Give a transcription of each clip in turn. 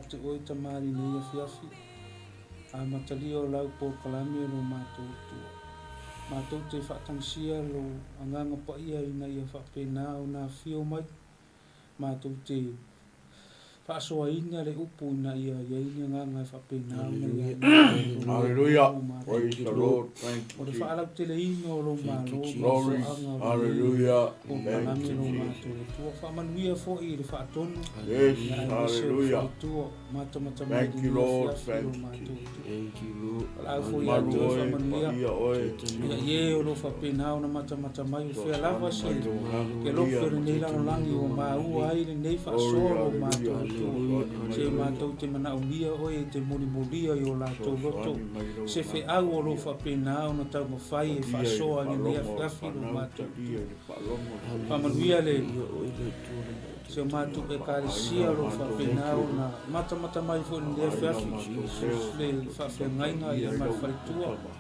te Oe Tama i lenei afiafi, amatalia o Lau polokalame o lo matou Atua. Matou te faatagisia Lou Agaga Paia ina ia faapena ona afio mai, matou te faasoaina le upu ina ia i ai ni agaga e faapena ona ia ai Hallelujah. Praise the Lord. Thank O you, le Jesus. faalauteleina o lou Malo ma Glory. mafuaaga o lenei Hallelujah. Thank polokalame you, lo Jesus. matou Atua. Faamanuia foi i le faatonu Yes. ia aemaise o le Hallelujah. faletua matamata mai Thank you, lenei Lord. afiafi lo Thank you, matou Jesus. Atua. Thank you, Lord. Valaau foi ia Malu te oe oe, faamanuia paia oe. ina ia e o lo o faapena ona matamata mai o fea lava se Fesoasoani mai lou agaga kelope o paia. lenei lalolagi ua maua ai lenei Glory, faasoa lo matou hallelujah. Atua. Fesoasoani mai Se lou matou te manaomia oe e te molimolia i o latou loto, Fesoasoani mai lou se agaga feau o lo o paia. faapena ona taumafai e Talia i le faasoa i lenei faalogo a le afiafi lo fanau, matou talia Atua. i le faalogo a le Faamanuia le si o matou Faapaina Ekalesia o o lo o matou faapena motu, ona matamata mai foi i lenei faapaina o afiafi matou leo, le matou faafeagaiga talia ia i ma le lau faletua. tama.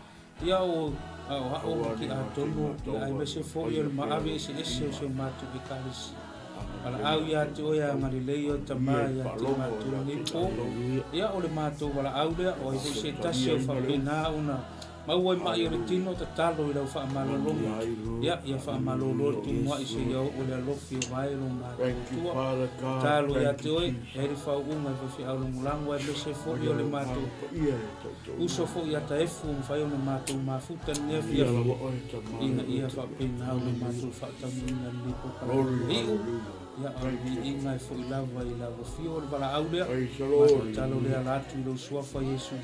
Ia o aoao ma Aua ne mate tiatonu ia matou aemaise ale foi o faia le pea maave lou eseese o viiga. si o matou Ekalesia. Agalelei Valaau ia mai te oe matou, agalelei o manuia Tama i le ia te faalogo matou ia lenei te po. tatou. Ia o le matou valaau lea, o ai foi Matou se tasi o taliaina le upu. faapena ona maua ai mai o le Hallelujah. tino tatalo i lau faamalologa. Manuia ai. Ia, ia faamalolo le Hallelujah. tumuai seia oo le alofi o vae lo matou Thank you, Atua. Father God. Tatalo ia Thank te you, oe, Jesus. e ai le faauuga i faifeau lagolago aemaise foi Maia o le lou matou agaga paia e taitauina uso le foi ia Taefu ua mafai ona matou mafuta lenei Paia afiafi lava oe, Tama ina le ia Loto. faapena ona matou faataunuuina lenei polokalame. Glory, Ia iu, hallelujah. ia o le Thank you, viiga Lord. e foi lava i lau afio o le valaau lea, Praise the matou Lord. tatalo lea ala atu i lou suafa Iesu.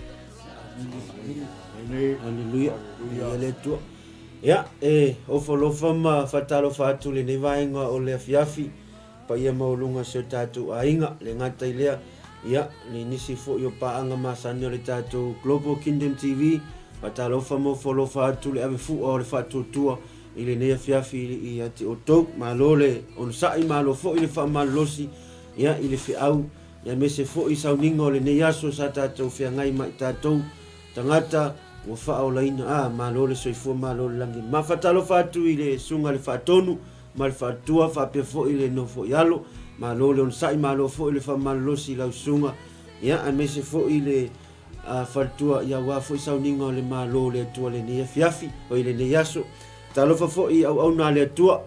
Amene, amene. Amene. Hallelujah. Hallelujah. Ia le Atua. Ia, e ofo alofa ma faatalofa atu lenei vaega o le afiafi, paia maualuga o si o tatou aiga, le gata i lea, ia, le nisi foi o paaga masani o le tatou Global Kingdom TV, faatalofa ma ofo alofa atu le avefua o le faatuatua i lenei afiafi ia te outou. Malo le onosai, malo foi le faamalolosi, ia, i le feau, aemaise foi sauniga o lenei aso sa tatou feagai ma i tatou tagata ua faaolaina. A, malo le soifua, malo le lagi. Ma faatalofa atu i le susuga i le Faatonu ma le Faletua, faapea foi le nofo i alo. Malo le onosai, malo foi le faamalolosi i lau susuga, ia, aemaise foi le faletua, ia, aua foi sauniga o le Malo o le Atua lenei afiafi, oi lenei aso. Talofa foi i auauna a le Atua,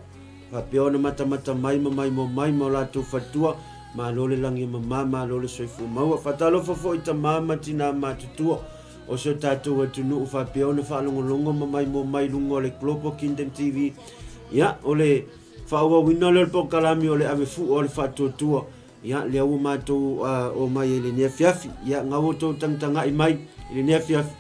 faapea ona matamata mai ma maimoa mai ma o latou faletua, malo le lagi e mama, malo le soifua maua. Faatalofa foi i tama ma tinā matutua o si o tatou atunuu faapea ona faalogologo ma maimoa mai i luga o le Global Kingdom TV. Ia, o le faaauauina lea o le polokalame o le ave fua o le faatuatua, ia, lea ua matou omai ai i lenei afiafi. Ia, gau outou tagatagai mai i lenei afiafi.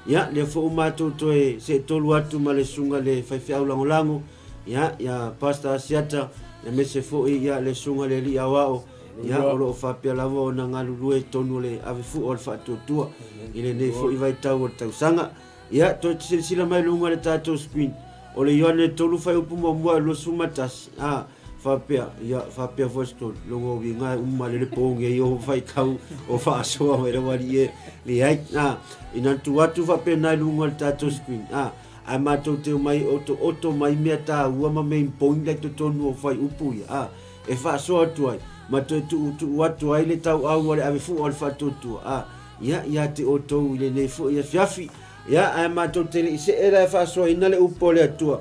Ia, lea foi ua matou toe seetolu atu ma le susuga i le faifeau lagolago, ia, ia Pastor Asiata, aemaise foi ia le susuga i le Alii Aoao, ia, o lo o faapea lava ona galulue i totonu o le avefua o le faatuatua i lenei foi vaitau o le tausaga. Ia, toe silasila mai i luga o le tatou screen, o le Ioane 3 fuaiupu muamua e 21, a, faapea, ia, faapea foi se tolu, lona uiga e uma le le po nei o faitau o faasoa mai lau alii e, leai, a, ina tu atu faapena i luga o le tatou screen, a, ae matou te omai e otooto mai mea taua ma main point la i totonu o fuaiupu ia, a, e faasoa atu ai, ma toe tuutuu atu ai le tauau a le avefua o le faatuatua, a, ia, ia te outou i lenei foi afiafi, ia, ae matou te le i see la e faasoaina le upu a le Atua.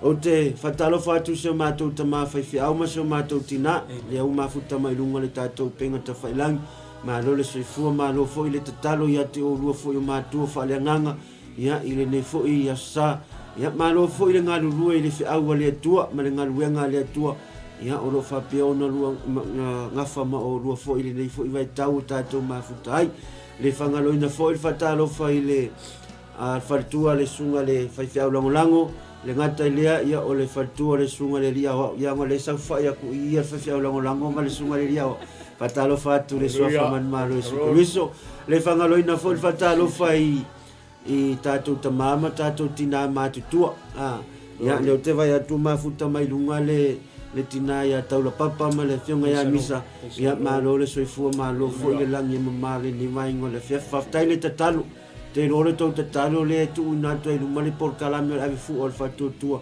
Ou te faatalofa atu i si o matou tama faifeau ma si o matou tinā, lea ua mafuta mai luga o le tatou upega tafailangi. Malo le soifua, malo foi le tatalo ia te oulua foi o matua faaleagaga, ia, i lenei foi aso sa. Ia, malo foi le galulue i le feau a le Atua ma le galuega a le Atua, ia, o lo o faapea ona lua gafa ma oulua foi i lenei foi vaitau o tatou mafuta ai. Le fagaloina foi le faatalofa i le A le faletua le susuga le faifeau lagolago, le gata i lea, ia o le faletua le susuga le alii aoao, ia ona le saofai aku i ia le faifeau lagolago ma le susuga le alii aoao. Faatalofa atu le suafa manumalo Iesu Keriso. Le fagaloina foi le faatalofa i i tatou tama ma tatou tinā matutua. A, ia lea ou te vaai atu mafuta mai luga le le tinā ia Taulapapa ma le afioga ia Misa. Ia malo le soifua, malo foi le lagi e mama lenei vaega o le afiafi. Faafetai le tatalo. Te iloa o le tou tatalo lea e tuuina atu ai i luma le polokalame o le avefua o le faatuatua,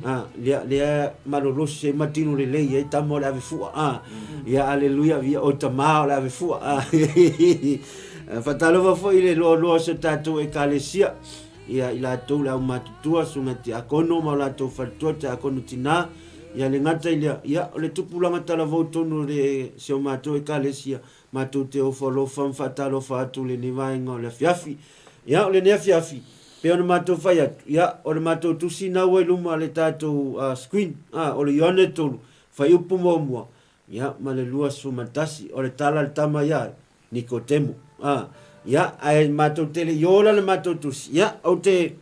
a, lea, lea malolosi ai ma tino lelei ai tama o le avefua, a, ia aleluia, ia o tama o le avefua, a. Faatalofa foi i le loaloa o si o tatou Ekalesia, ia i latou le aumatutua, susuga tiakono ma o latou faletua, tiakono tina, ia le gata i lea, ia o le tupulaga talavou tonu o le si o matou Ekalesia, Matou te ofo alofa ma faatalofa atu i lenei vaega o le afiafi. Ia, o lenei afiafi, pei ona matou fai atu, ia, o le matou tusi na ua i luma le tatou uh, screen, ah, o le Ioane 3, fuaiupu muamua, ia, ma le 21, o le tala a le tama ia Nikotemo. Ah, ia, ae matou te le i ola le matou tusi, ia, ou te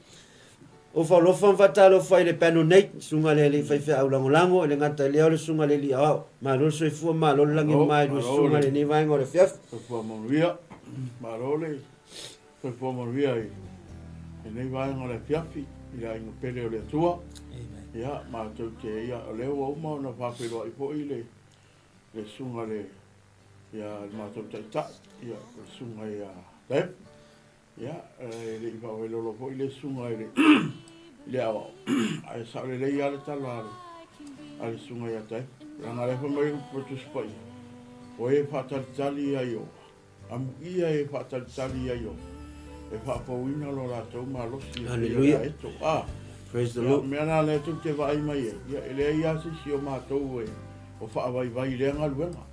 Ofo alofa ma faatalofa i le panel nei, susuga i le alii faifeau lagolago, e le gata i lea o le susuga i le alii aoao. Malo le soifua, malo le lagi mama i lua susuga i lenei vaega o le afiafi. Soifua manuia, malo le soifua manuia i lenei vaega o le afiafi i le aiga pele o le Atua. Ia, matou te, ia, o lea ua uma ona faafeiloai foi le, le susuga le, ia, le matou taitai, ia, le susuga ia Dave. Ia, e le i faavailolo foi le susuga i le, i le aoao, ae sao lelei lava le tala a le, a le susuga ia Taefu. Leaga o lea fai mai upu o Tusi Paia, o e faatalitali ia Ioa, amuia e faatalitali ia Ioa, e faafouina lo latou malosi e pei o le aeto. A, Praise the Lord. mea la lea tou te vaai mai ai, ia e leai lava se isi o matou e o faavaivai i lea galuega.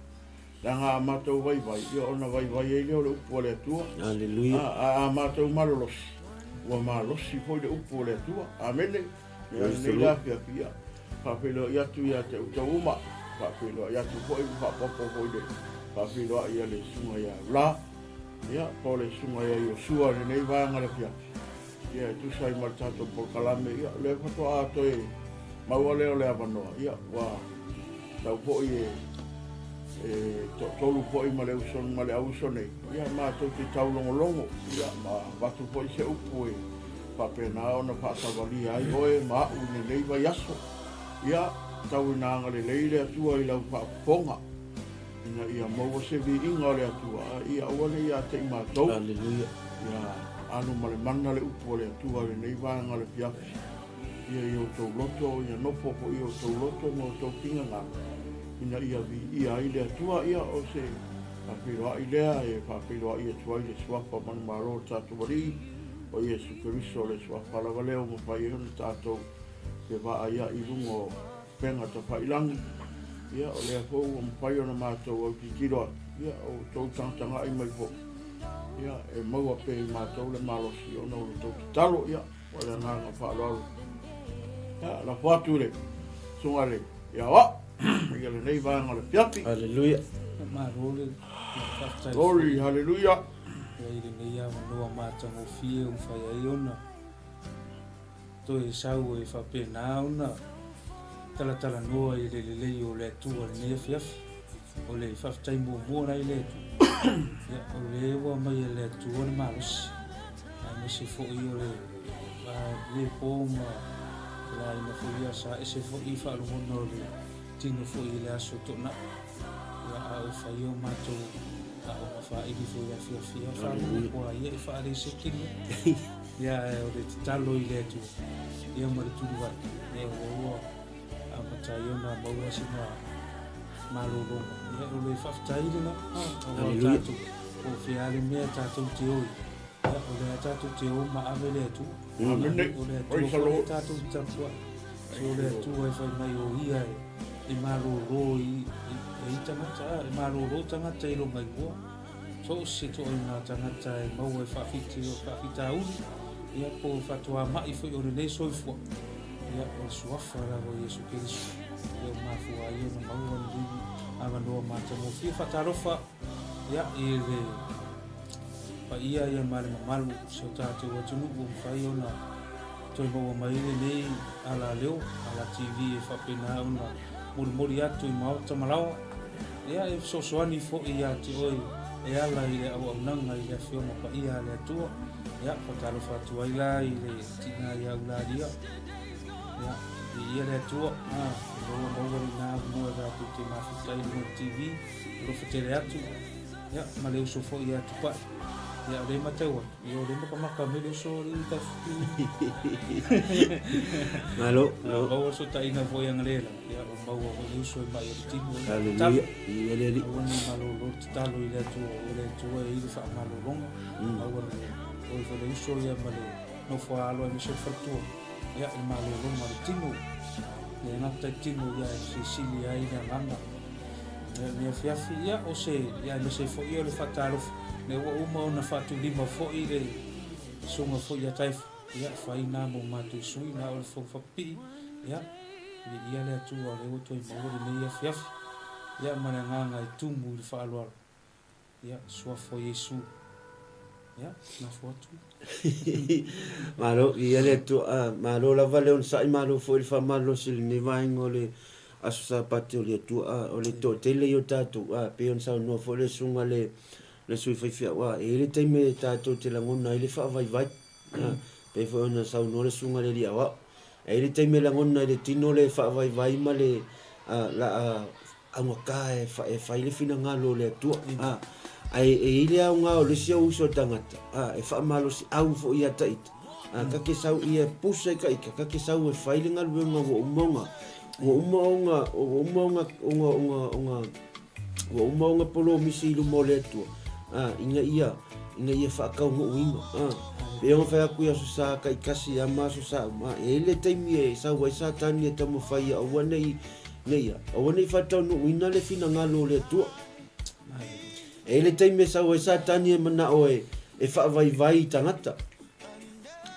Leaga a matou vaivai, ia ona vaivai ai lea o le upu a le Atua. Aleluia. A, a matou malolosi, ua malosi foi le upu a le Atua. Amene. Ia lenei la afiafi, ia faafeiloai atu ia te outou uma, faafeiloai atu foi ma faaopoopo foi le faafeiloai a le susuga ia Ula, ia po o le susuga ia Iosua i lenei vaega o le afiafi. Ia e tusa ai ma le tatou polokalame, ia o lea faatoa toe maua lea o le avanoa, ia ua tau foi e e toatolu foi ma le uso ma le auuso nei, ia matou te taulogologo, ia ma avatu foi se upu e faapena ona faasavalia ai oe ma au i lenei vaiaso. Ia, tau ina agalelei le Atua i lau faafofoga, ina ia maua se viiga o le Atua, a ia aua ne i ia te i matou. Aleluia. Ia alu ma le mana le upu a le Atua i lenei vaega o le afiafi. Ia i outou loto, ia nofo foi i outou loto ma outou finagalo, ina ia viia ai le Atua. Ia o se faafeiloai lea e faafeiloai atu ai le Suafa manumalo o le tatou Alii, o Iesu Keriso, le Suafa lava lea ua mafai ai ona tatou fevaaiai i luga o upega tafailagi, ia o lea foi ua mafai ona matou autilotilo atu, ia o outou tagatagai mai foi, ia e maua pea i matou le malosi ona o le tou tatalo, ia o le agaga faaaloalo. Ia, lafo atu i le susuga i le Aoao ia lenei vaega o le afiafi. Haleluia. Malo le faafetai. Glory, haleluia. Ia i lenei avanoa matagofie ua mafai ai ona Toe sau e faapena ona talatalanoa i le lelei o le Atua i lenei afiafi. O le faafetai muamua la i le Atua. Ia, o lea ua aumai e le Atua le malosi, aemaise foi o le le po ma laina foi ia sa ese foi faalogona o le tino foi i le aso Toonai. Ia, a o fai o matou aoga faili foi i le afiafi, ia faalogo kua ia e faalese kino. Ia, ae o le tatalo i le Atua, ia ma le tulivae, ia o lea ua amata ai ona maua sina malologa. Ia, o le faafetai lena, aua o tatou, po o fea le mea tatou te o i ai, ia, o lea tatou te o ma ave le Atua. Amene. O le Atua foi lea tatou te tapuai. So o le Atua e fai mai o ia e malolo i ai tagata, e malolo tagata i lona igoa. So o se ituaiga tagata e maua e faafiti o faafitauli, ia po o faatuamai foi o lenei soifua, ia o le suafa lava o Iesu Keriso, ia ua mafua ai ona maua lenei avanoa matagofie. Faatalofa ia i le paia ia ma le mamalu o si o tatou atunuu ua mafai ona toe maua mai lenei alaleo, ala TV e faapena ona molimoli atu i maota ma laoa. Ia e fesoasoani foi ia te oe e ala i le auaunaga i le Afioga Paia a le Atua. Ia, faatalofa atu ai la i le tina ia Ulalia. Ia, viia le Atua, a, o lea ua maua lena avanoa tatou te mafuta ai i luga o le TV, alofa tele atu, ia, ma le uso foi ia Tupai. Ia, o lea e matau atu, ia o lea e makamaka mai le uso alii Tafuti. Malo, malo. Maua le sootaiga foi analeila, ia ua maua foi le uso e mai o le tino. Haleluia, ia le Alii. Aua ne i malolo le tatalo i le Atua, o le Atua e i ai le faamalologa. Aua ne i oi foi le uso ia ma le nofo a alo aemaise le faletua, ia i le malologa o le tino. Le gata i tino ia e silisili ai le agaga. Lenei afiafi, ia o se, ia aemaise ai foi o le faatalofa, lea ua uma ona faatulima foi le susuga foi ia Taefu, ia fai na mo matou sui na o le Fofoga Faapipii, ia viia le Atua o lea ua toe maua lenei afiafi, ia ma le agaga e tumu i le faaaloalo, ia suafa o Iesu. Ia, nafo atu. Malo, viia le Atua, malo lava le onosai, malo foi le faamalolosi i lenei vaega o le Aso Sapati o le Atua, a, o le toatele ia o tatou, a, pei ona saunoa foi le susuga le, le sui faifeau, a, e i ai le taimi e tatou te lagona ai le faavaivai, a, pei foi ona saunoa le susuga i le Alii Aoao, e i ai le taimi e lagona ai le tino le faavaivai ma le, a, la a augata e, e fai le finagalo o le Atua, a, ae e i ai le aoga o le isi au uso a tagata, a, e faamalosiau foi ia taita, a, ka ke sau ia pusa i ka ika, ka ke sau e fai le galuega ua uma ona, ua uma ona, ua uma ona, ona, ona, ona, ua uma ona polomisi i luma o le Atua, a, ina ia, ina ia faataunuuina, a. Pei ona fai atu i Aso Sa taitasi ia ma Aso Sa uma, a, e i ai le taimi e sau ai Satani e taumafai ia aua ne i, ne i a, aua ne i faataunuuina le finagalo o le Atua. E i ai le taimi e sau ai Satani e manao e, e faavaivai i tagata.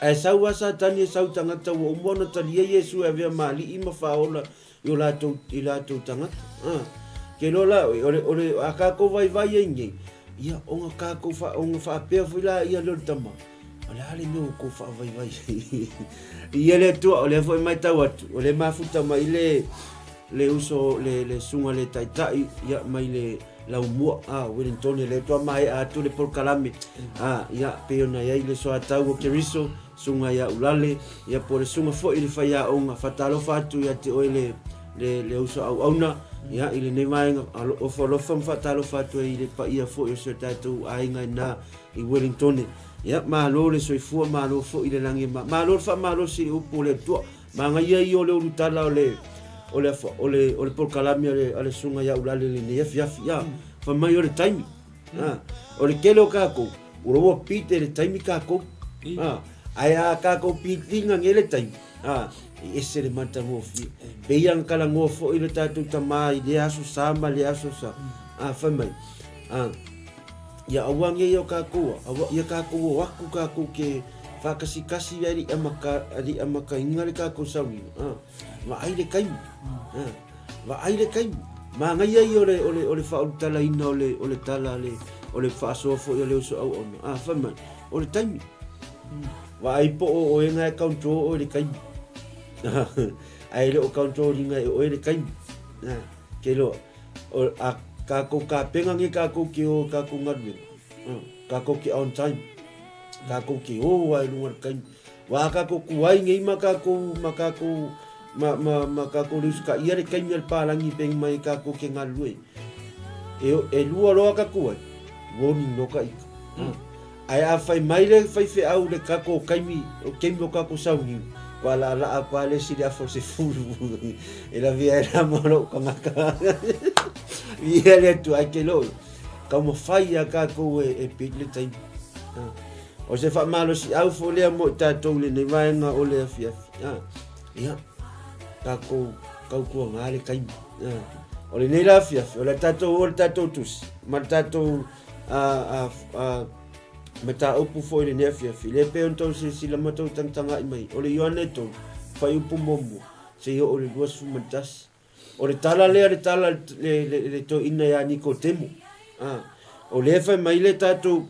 Ae sau lava Satani e sau i tagata ua uma ona talia Iesu e avea ma alii ma faaola i o latou, i latou tagata. A, ke iloa la oe, o le, o le, a kākou vaivai ai nei, ia, ona kākou wha, ona whaapea foi la ia leo le tama, o le a le mea ua kou whaavaivai ai. Ia le Atua, o lea foi matau atu, o lea mafuta mai le, le uso, le, le susuga le taitai, ia, mai le, Laumua, a, Wellingtone, lea faatoa maea atu le polokalame, a, ia, pei ona i ai le soatau o Keriso, susuga ia Ulale, ia, po o le susuga foi i le faiaoga, faatalofa atu ia te oe le, le, le uso auauna, ia, i lenei vaega, ofo alofa ma faatalofa atu ai i le paia foi o si o tatou aiga i ina i Wellingtone. Ia, malo le soifua, malo foi le lagi e ma, malo le faamalosi i le upu o le Atua. Manaia ia o le ulutala o le o le o le o le polokalame a le a le susuga ia Ulale i lenei afiafi a fai mai o le taimi a o le tele o kākou ua ua beat e le taimi kākou a ae a kākou beat ina nei le taimi a e ese le matagofie pei ona talanoa foi le tatou tamā i lea aso sa ma lea aso sa a fai mai a Ia aua nei o kākou, aua ia kākou o aku kākou ke whākasikasi i ari amaka, ari amakainga le kākou sauniga. Ah, vaai le kaimi. Ah, vaai le kaimi. Māngaia ia o le, o le, o le whaulutalaina o le, o le tala le, o le whaasoa foi o le uso au ona. Ah, whai mai, o le taimi. Vaai po o oe nga e control oe le kaimi. Ae le o control inga e oe le kaimi. Ah, ke loa. O, a kākou kāpena nei kākou ke o kākou galuega. Kākou ke on time. Kākou ke o a i luga o le taimi. Ua a kākou kū ai nei ma kākou, ma kākou, ma, ma, ma kākou le usikaia le taimi a le pālagi pei mai kākou ke galulue. E, e lua loa ka kū ai, warning no ka ika. Ae a fai mai le faifeau le kako kaimi, o keimi o kako sauniu, kua laalaa kua le esi le afa o se fulu e lavea ai la ma lou kangaka. Viia le Atua, ai ke loi, taumafai ia kakou e, e beat le taimi. O se faamalosiau fo lea mo i tatou i lenei vaega o le afiafi. Ia, tatou tautuaga le taimi. O lenei la afiafi, o le tatou o le tatou tusi, ma le tatou mataupu foi i lenei afiafi, lea pei ona tou silasila ma tou tagatagai mai, o le Ioane 3, fuaiupu muamua, seia oo i le 21. O le tala lea, le tala le, le, le toeaina ia Nikodemo. Ah, o lea e fai mai le tatou,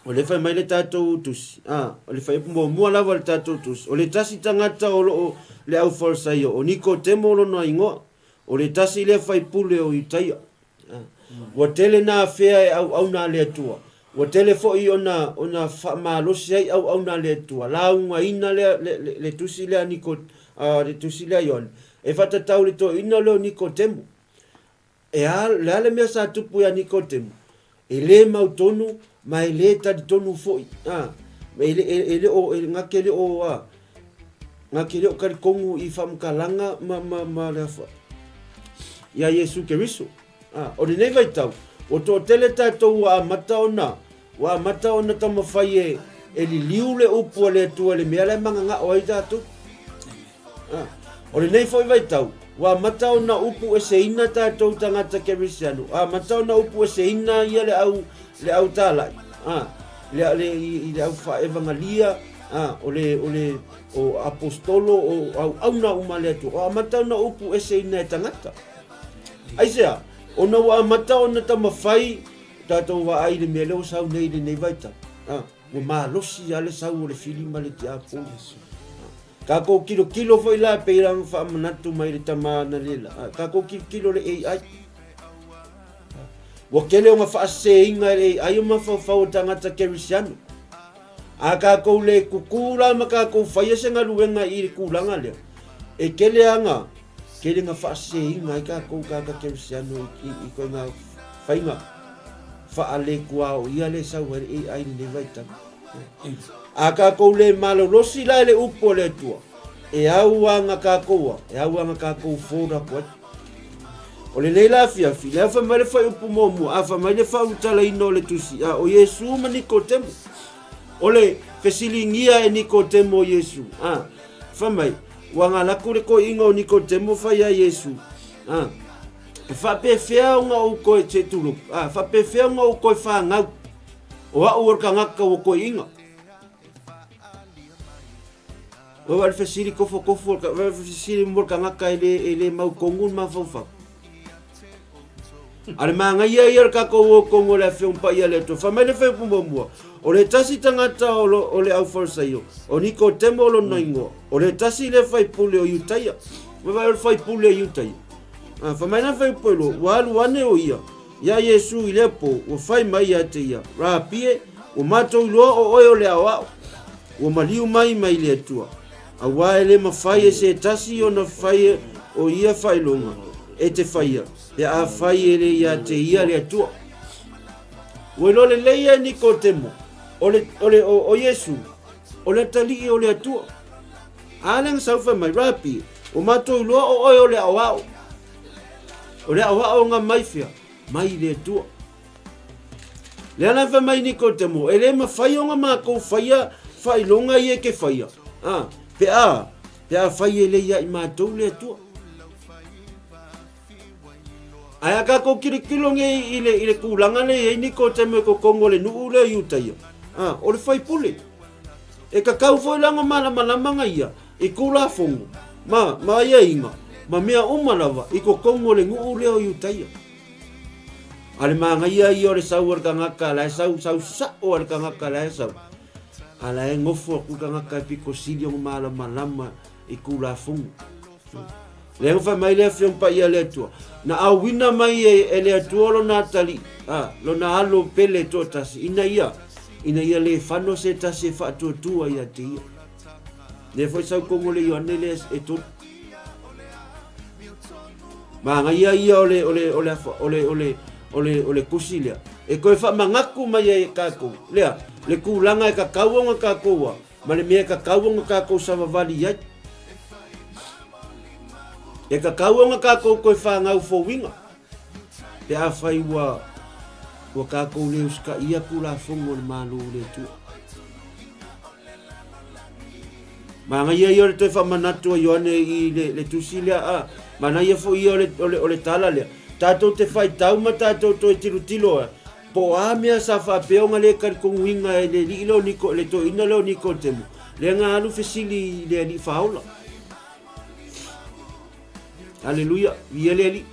o lea e fai mai le tatou tusi, ah, o le fuaiupu muamua lava o le tatou tusi, o le tasi tagata o loo le au Farisaio, o Nikodemo lona igoa, o le tasi lea faipule o Iutaia. Ua tele na afea e auauna a le Atua, ua tele foi ona, ona faamalosi ai auauna a le Atua, laugaina le, le, le, le tusi lea a Niko, a, le tusi lea a Ioane, e faatatau i le toeaina lea o Nikodemo. E a, le a le mea sa tupu ia Nikodemo? E le mautonu Ma e lē talitonu foi, a, e le, e, e le o, e, na te le o, a, na te le o talitonu i faamatalaga ma, ma, ma le afa, iā Iesu Keriso. A, o lenei vaitau, ua toatele tatou ua amata ona, ua amata ona taumafai e, e liliu le upu a le Atua i le mea la e mananao ai tatou. A, o lenei foi vaitau, ua amata ona upu eseina tatou tagata kerisiano, ua amata ona upu eseina ia le au, le au talai, a, le, le, i, i le au faaevagalia, a, o le, o le, o apostolo, o auauna uma a le Atua, ua amata ona upu eseina e tagata. Aisea? Ona ua amata ona taumafai tatou vaai i le mea lea ua sau nei i lenei vaitau. A, ua malosi lava le sau o le fili ma le tiapolo. Tatou tilotilo foi la pei ona faamanatu mai le tama analeila. A, tatou tilotilo le AI. Ua tele ona faaseseina e le AI o mafaufau o tagata kerisiano. A tatou le kukū la ma tatou faia se galuega i le tulaga lea, e tele aga, tele na faaseseina ai tatou tagata kerisiano i, i, i ituaiga faiga faale-tuaoia lea e sau ai le AI i lenei vaitau. A tatou le malolosi la i le upu a le Atua, e au aga tatou a, e au aga tatou fold atu ai. O lenei la afiafi, lea fai mai le fuaiupu muamua, a fai mai le faaulutalaina o le tusi, a o Iesu ma Nikotemo. O le fesiligia e Nikotemo o Iesu, a, fai mai, ua galaku le toeaina o Nikotemo fai ia Iesu, a, e faapefea ona ou toe, se tulou, a, faapefea ona ou toe fanau, o au o le tagata ua toeaina. Ua le fesili tofotofu, ua le fesili mo le tagata e le, e le mautonu le mafaufau. A le manaia ia o le tatou o tonu o le Afioga Paia a le Atua. Fai mai le fuaiupu muamua, o le tasi tagata o, lo, o le au Farisaio, o Nikodemo lona igoa, o le tasi lea faipule o Iutaia. Vaai o le faipule o Iutaia. Ah, fai mai la fuaiupu e lua, ua alu ane o ia, iā Iesu i lea pō, ua fai mai ia te ia, Rapi e, ua matou iloa o oe o le aoao, ua maliu mai mai le Atua, auā e le mafai e se tasi ona fai o ia faailoga e te faia, pe afai e le ia te ia le Atua. Ua iloa lelei e Nikodemo, o le, o le, o, o Iesu, o le atalii o le Atua. A lea na sau fai mai, Rapi, ua matou iloa o oe o le aoao. O le aoaoga mai fea? Mai le Atua. Lea la fai mai Nikodemo, e le mafai ona matou faia faailoga ia e te faia. Ah, pe a, pe a fai e le ia i matou le Atua. Ae a tatou tilotilo nei i le, i le tulaga lea e i ai Nikodemo e totonu o le nuu lea o Iutaia, ah, o le faipule. E tatau foi la ona malamalama ia i Tulafono ma, ma aiaiga, ma mea uma lava i totonu o le nuu lea o Iutaia. A le manaia ia o le sau a le tagata, la e sau, sau sa'o a le tagata la e sau, a la e nofo atu le tagata e pito sili ona malamalama i Tulafono. Lea na fai mai le Afioga Paia a le Atua, na auina mai e, e le Atua lona atalii, a, lona alo pele toatasi, ina ia, ina ia le fano se tasi e faatuatua ia te ia. Lea foi sau tonu o le Ioane lea e tolu. Manaia ia o le, o le, o le, o le, o le, o le, o le tusi lea. E toe faamanatu mai ai e tatou, lea, le tulaga e tatau ona tatou a, ma le mea e tatau ona tatou savavali i ai. E tatau ona tatou toe fanau fouina, pe afai ua, ua tatou le usitaia Tulafono a le Malo o le Atua. Manaia ia o le toe faamanatu a Ioane i le, le tusi lea, a, manaia foi ia o le, o le, o le tala lea. Tatou te faitau ma tatou toe tilotilo a, po o a mea sa faapea ona le talitonuina e le alii lea o Niko, le toeaina lea o Nikodemo, lea na alu fesili i le Alii Faaola. Aleluia, viia le Alii.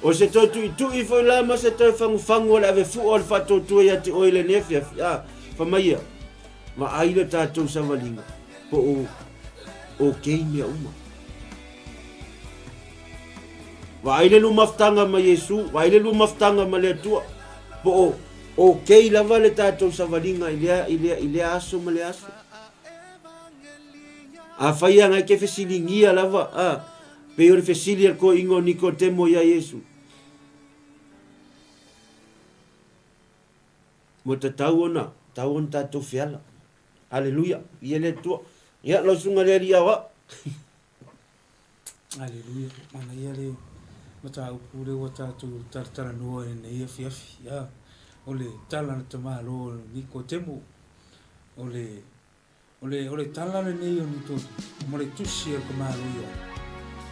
O se toe tuitui foi la ma se toe fagufagu o le avefua o le faatuatua ia te oe i lenei afiafi, a, fai mai ia, vaai le tatou savaliga, po o okay mea uma. Vaai le lua mafutaga ma Iesu, vaai le lua mafutaga ma le Atua, po o okay lava le tatou savaliga i lea, i lea, i lea aso ma lea aso. Afai lava e te fesiligia lava, a, pei o le fesili a le toeaina o Nikodemo iā Iesu. Ua tatau ona, tatau ona tatou feala. Aleluia, viia le Atua. Ia, lau susuga i le Alii Aoao. Aleluia, manaia le mataupu lea ua tatou talatalanoa i lenei afiafi. Ia, o le tala a le tamaloa o Nikotemo, o le O le, o le tala lenei o Nikotemo ma le tusi a le tamaloa Ioane,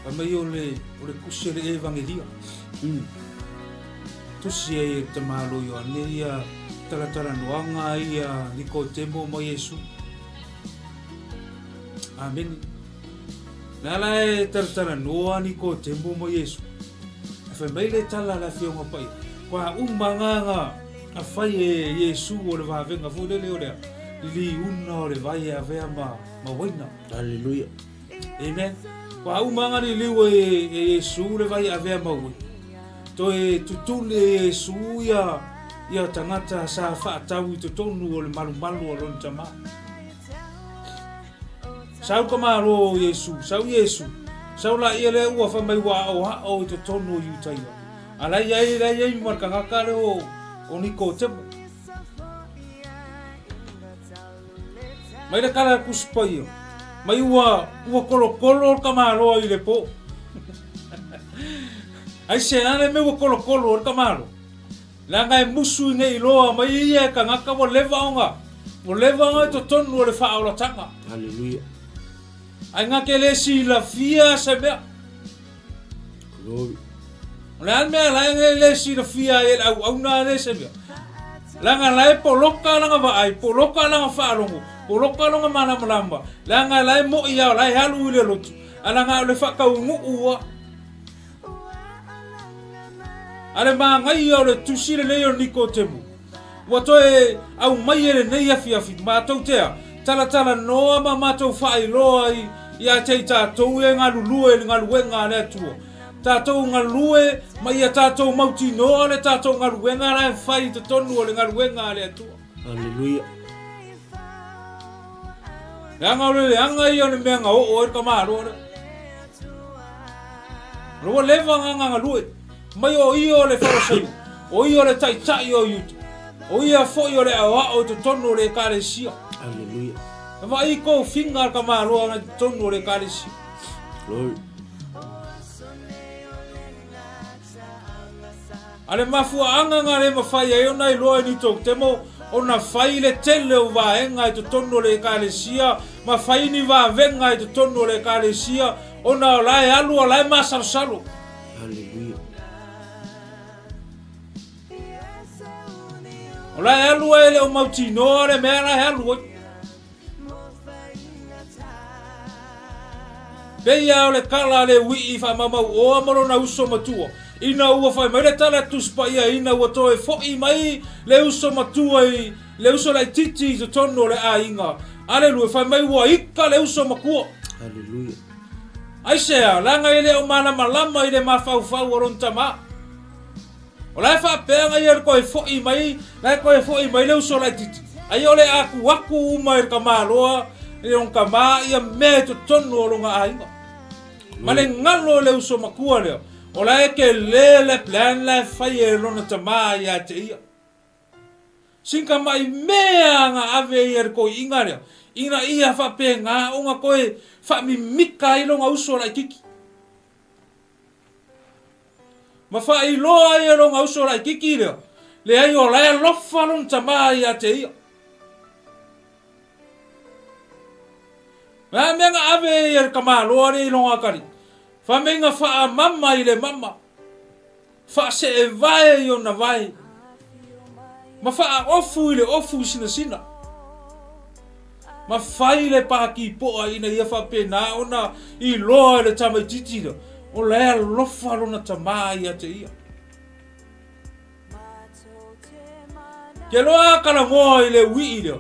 fai mai o le, o le tusi o le Evagelia. Mm. Tusi ai e le tamaloa Ioane ia talatalanoaga ia Nikotemo ma Iesu. Amene. Le ala e talatalanoa Nikotemo ma Iesu. E fai mai le tala a le Afioga Paia, kua uma nga nga fai e Iesu o le vavega foi lele o le liliuna o le vai e avea ma, ma uaina. Aleluia. Amen. Kua uma nga liliu e, e Iesu le vai e avea ma uaina. Toe tutuli e Iesu ia, ia tagata sa faatau i totonu o le malumalu o lona tama. Sau ka Malo o Iesu, sau Iesu, sau laia lea ua fai mai ua aʻoaʻo i totonu o Iutaia. A la i ai, la i ai ma le tagata lea o, o Nikotemo. Mai le kala Tusi Paia, mai ua, ua kolokolo le tamaloa i le po. Aisea le mea ua kolokolo ai le tamaloa? Leaga e musu i nei loa mai ia e tagata ua leva ona ua leva ona i totonu o le faaolataga. Hallelujah. Ai nga ke le silafia se mea. Glory. O le a le mea la e le silafia ai e le auauna le se mea. Leaga la e poloka lana vaai, poloka lana faalogo, poloka lona malamalama, leaga la e mo'i lava la e alu i le lotu, a leaga o le faataunuu a. A le manaia o le tusi lenei o Nikotemu, ua toe aumai e lenei afiafi, matou te a, talatalanoa ma matou faailoa i, ia te i tatou e galulue i le galuega a le Atua. Tatou galue ma ia tatou mautinoa le tatou galuega la e fai i totonu o le galuega a le Atua. Aleluia. Leaga o le leaga ia o le mea na oo ai le tamaloa lea. O ua leva nga galue mai o ia o le Farasaio, o ia o le taitai o Iuta, o ia foi o le aoao i totonu o le Ekalesia. Aleluia. E vaai i tofiga a le tamaloa i totonu o le Ekalesia. Glory. A le mafuaaga na le mafai ai ona iloa e Nikotemo ona fai le tele o vaega i totonu o le Ekalesia ma fai ni vavega i totonu o le Ekalesia ona o la e alu o la e masalosalo. Haleluia. O la e alu ai le o mautinoa le mea la e alu ai. Pei lava o le tala a le uii faamaumauoa ma lona uso matua, ina ua fai mai le tala a Tusi Paia ina ua toe fo'i mai le uso matua i le uso laitiiti i totonu o le aiga. Aleluia, fai mai ua ika le uso matua. Aleluia. Aisea? Leaga e le o malamalama i le mafaufau o lona tama. O la e faapea na ia le toe fo'i mai, la e toe fo'i mai le uso laitiiti. Ai o le akuaku uma i le tamaloa i lona tama ia mea i totonu o lona aiga. Ma le galo o le uso matua lea, o la e tele le plan la e fai e lona tama ia te ia. Singa mai mea na ave ia le toiina lea, ina ia faapena ona toe faamimika ai lona uso laitiiti. Ma faailoa ai e lona uso laitiiti lea, leai o la e alofa lona tama ia te ia. O le a mea na ave ai e le tamaloa lea i lona atalii? Faameinga faamama i le mama. Faaseevae i ona vae, ma faaofu i le ofu i sinasina, ma fai le pākipoa ina ia faapena ona iloa e le tamaitiiti lea, o la e alofa lona tama ia te ia. Ke loa a kalagoa i le uii lea,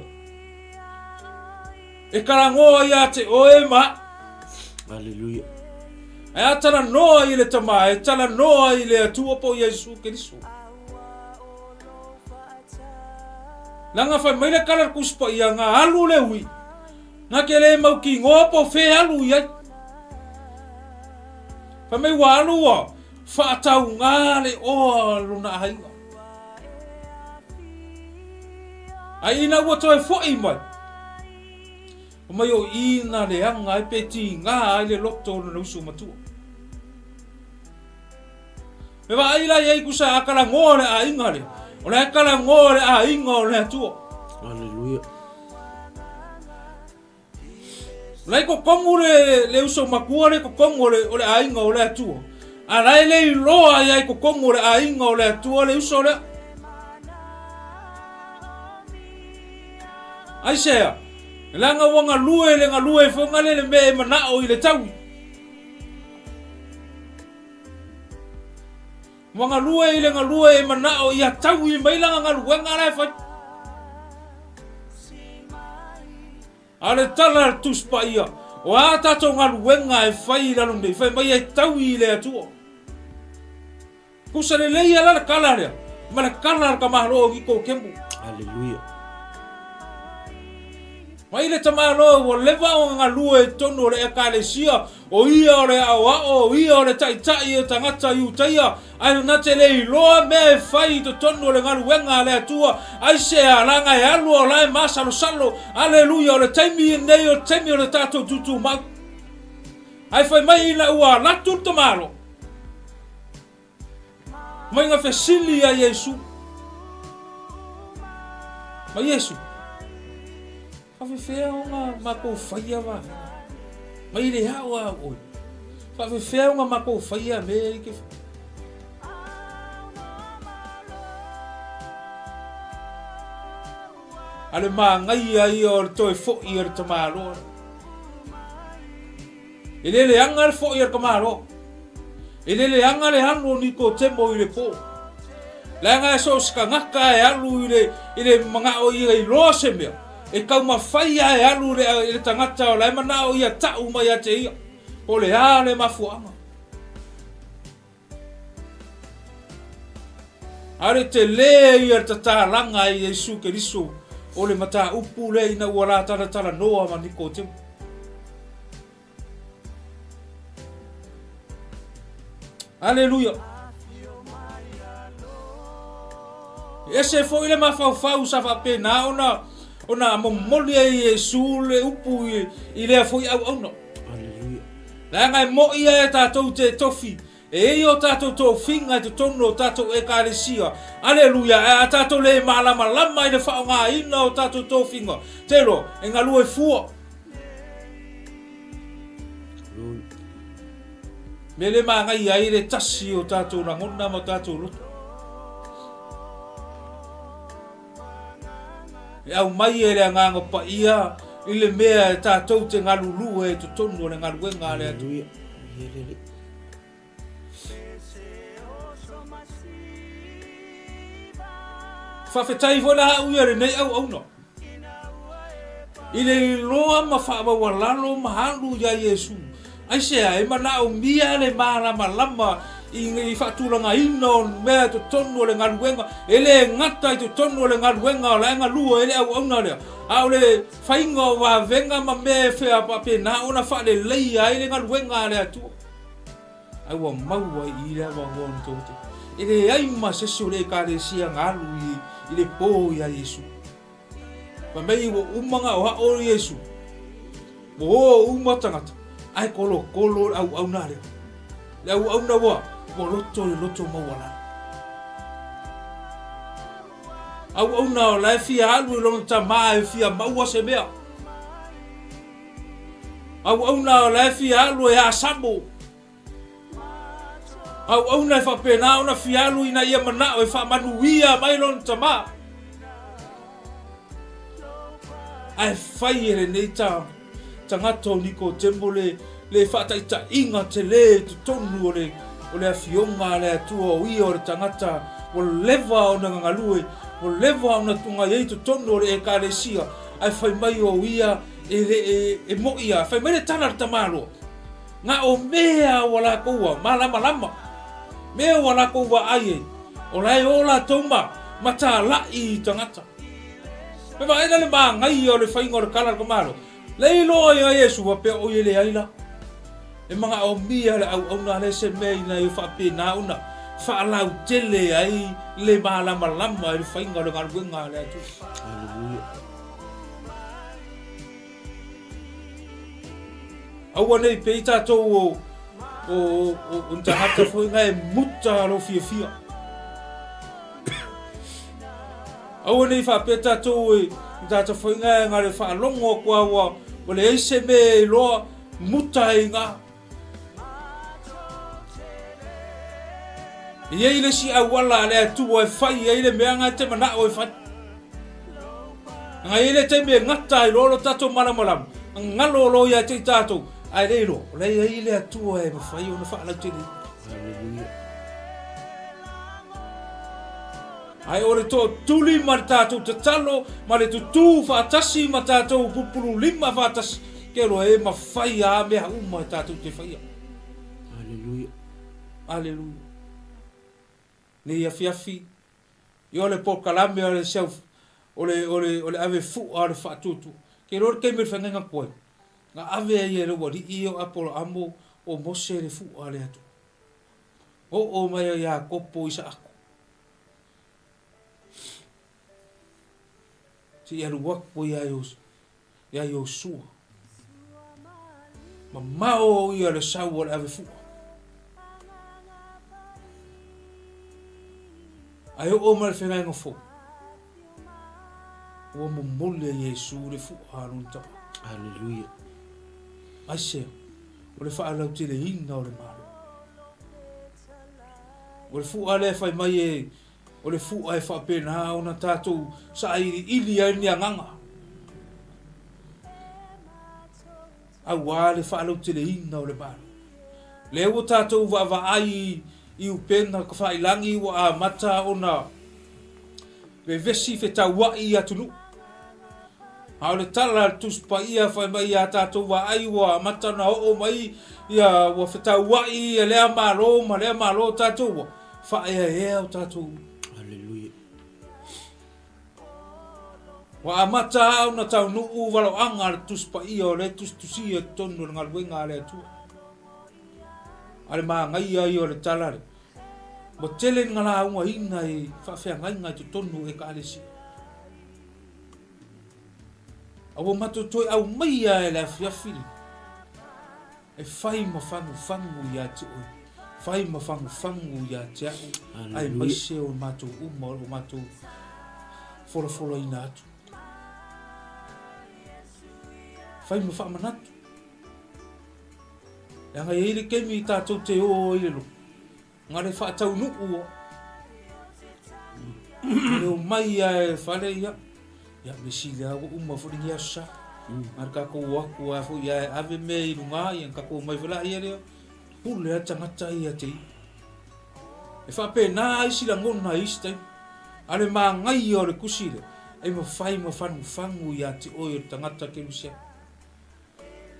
e kalagoa ia te oe ma a'u. Aleluia. Ae a talanoa i le Tama, e talanoa i le Atua po o Iesu Keriso. Leaga fai mai le tala le Tusi Paia, na alu le ui, na te le mautinoa po o fea e alu i ai. Fai mai ua alu ua faatauga le oa lona aiga. Ae ina ua toe foʻi mai, fai mai o i na leaga ai pe tiga ai le loto o lona uso matua. Me vaai la i ai kusa a kalagoa le aiga lea, o la e kalagoa le aiga o le Atua. Aleluia. O la e kokomu le, le uso matua le kokomu o le, o le aiga o le Atua. A la e le iloa ai ai kokomu o le aiga o le Atua le uso lea. Aisea, leaga ua galue le galue foi ngale le mea e manao i le taui. Ua galue i le galue e manao ia taui mai lana galuega la e fai. A o le tala a le Tusi Paia, o a tatou galuega e fai i lalo nei, fai mai e taui i le Atua. Tusa lelei ala le tala lea, ma le tala a le tamaloa o Nikotemo. Aleluia. Mai le tamaloa ua leva ona galue i totonu o le Ekalesia, o ia o le aoao, o ia o le taitai o tagata Iutaia, ae na te le iloa mea e fai i totonu o le galuega a le Atua, aisea, leaga e alu a o la e masalosalo. Aleluia, o le taimi lenei o le taimi o le tatou tutumau. Ae fai mai ina ua alu atu le tamaloa, Mai na fesili ia Iesu. Ma Iesu, faafefea ona matou faia vavega? Mai le ao a oe. Faafefea ona matou faia mea i ke A le māgaia ia o le toe foʻi a le tamaloa. E le leaga le foʻi a le tamaloa. E le leaga le alu o Nikotemo i le po. Leaga e so o se tagata e alu i le, i le manao ia iloa se mea, e taumafai lava e alu i le, i le tagata o la e manao ia tau mai ia te ia, po o le a le mafuaaga. A o le tele ia le tatalaga e Iesu Keriso o le mataupu lea ina ua la talatalanoa ma Nikotemo. Aleluia! E ese foi le mafaufau sa faapena ona ona momoli ai e Iesu le upu i, i lea foi auauna. Aleluia. Leaga e moʻi ia e tatou te tofi E i ai o tatou tofiga i totonu o tatou Ekalesia. Aleluia! Ae a tatou le malamalama i le faaaogaina o tatou tofiga, telo, e galue fua. Mea le manaia ai le tasi o tatou lagona ma tatou loto. E aumai e le Agaga Paia i le mea e tatou te galulue i totonu o le galuega a le Atua. Faafetai foi la au ia lenei auauna i le iloa ma faamaualalo ma alu iā Iesu. Aisea e manaomia le malamalama i le faatulagaina o mea i totonu o le galuega, e le gata i totonu o le galuega o la e galue ai le auauna lea, a o le faiga o vavega ma mea e faapena ona faaleleia ai le galuega a le Atua. Ae ua maua i i le avanoa na tou E leai ma se isi o le Ekalesia na alu i, i le pō iā Iesu. Fai mai ua uma na aoao o Iesu, ua o uma tagata, ae kolokolo le auauna lea. Le auauna ua, ua loto le loto maualalo. Auauna o la e fia alu i lona tamā e fia maua se mea. Auauna o la e fia alu e asamo. Auauna e faapena ona fia alu ina ia manao e faamanuia mai lona tamā. Ae fai e lenei ta, tagata o Nikotemo le, le faataitaiga tele i totonu o le, o le Afioga a le Atua o ia o le tagata ua leva ona gagalue, ua leva ona tunga i ai i totonu o le Ekalesia, ae fai mai o ia e le e, e moʻi a, fai mai le tala a le tamaloa, na o mea ua lakou a malamalama, mea ua lakou vaai ai, o la e o latou ma, ma talaʻi i tagata. Me vaai la le māgaia o le faiga o le tala a le tamaloa, le iloa ia Iesu faapea o ia leai la. E manaomia le auauna lea se mea ina ia faapena ona faalautele ai le malamalama i le faiga o le galuega a le Atua. Aleluia. Aua nei pei tatou o o o o ni tagata foi nga e muta lou fiafia. Aua nei faapea tatou e ni tagata foi nga e nga le faalogo aku a ua ua leai se mea e iloa muta ai nga. E i ai le isi auala a le Atua e fai ai le mea nga e te manao e fai. Nga i ai le taimi e gata ai loa lo tatou malamalama, galo loa ia te i tatou, ae le iloa, o la e i ai le Atua e mafai ona faalauteleina. Haleluia. Ae o le tootuli ma le tatou tatalo ma le tutū faatasi ma tatou pupululima faatasi, ke loa e mafai a mea uma e tatou te faia. Haleluia. Haleluia. Nei afiafi, i o le polokalame o le self, o le, o le, o le ave fu'a o le faatuatua. Ke loa le taimi o le whangainga koe, nga ave ai e le ualii o Apoloamo o Mose le fu'a le Atua. Oo mai a Iakopo i Isaako. Seia alu aku ia ia Iosua. Mamao ia le sau o le ave fua. Ae oo mai le fegainga fou. Ua momoli e Iesu le fua a lona tama. Aleluia. Aisea, o le faalauteleina o le Malo. O le fua lea e fai mai e, o le fua e faapena ona tatou sailiili ai ni agaga. Auā le faalauteleina o le Malo. Lea ua tatou vaavaai i upega tafailangi ua amata ona vevesi fetauai i atunuu. A o le tala a le Tusi Paia fai mai ia tatou vaai ua amata ona oo mai ia ua fetauai ia lea Malo ma lea Malo tatou ua faaeaea o tatou. Aleluia. Ua amata lava ona taunuu valoaga a le Tusi Paia o lea e tusitusia i totonu o le galuega a le Atua. A le manaia ia o le tala lea. Ua tele ni galaugaina i faafeagaiga i totonu o Ekalesia. A ua matou toe aumaia e le afiafi lenei, e fai ma fagufagu ia te oe, fai ma fagufagu ia te au, aemaise o matou uma o lo o matou folafolaina atu. Fai ma faamanatu. Leaga e i ai le taimi tatou te o ai i le lotu, Na le faataunuu o le omai a e fale ia, ia me sili a ua uma foi lenei aso sa. Na le tatou o atu a foi ia e ave mea i luga ia na tatou omai foi laia lea, pule a tagata ia te ia. E faapena isi lagona i isi taimi. A le manaia o le tusi lea, e mafai ma fagufagu ia te oe o le tagata kerisiano.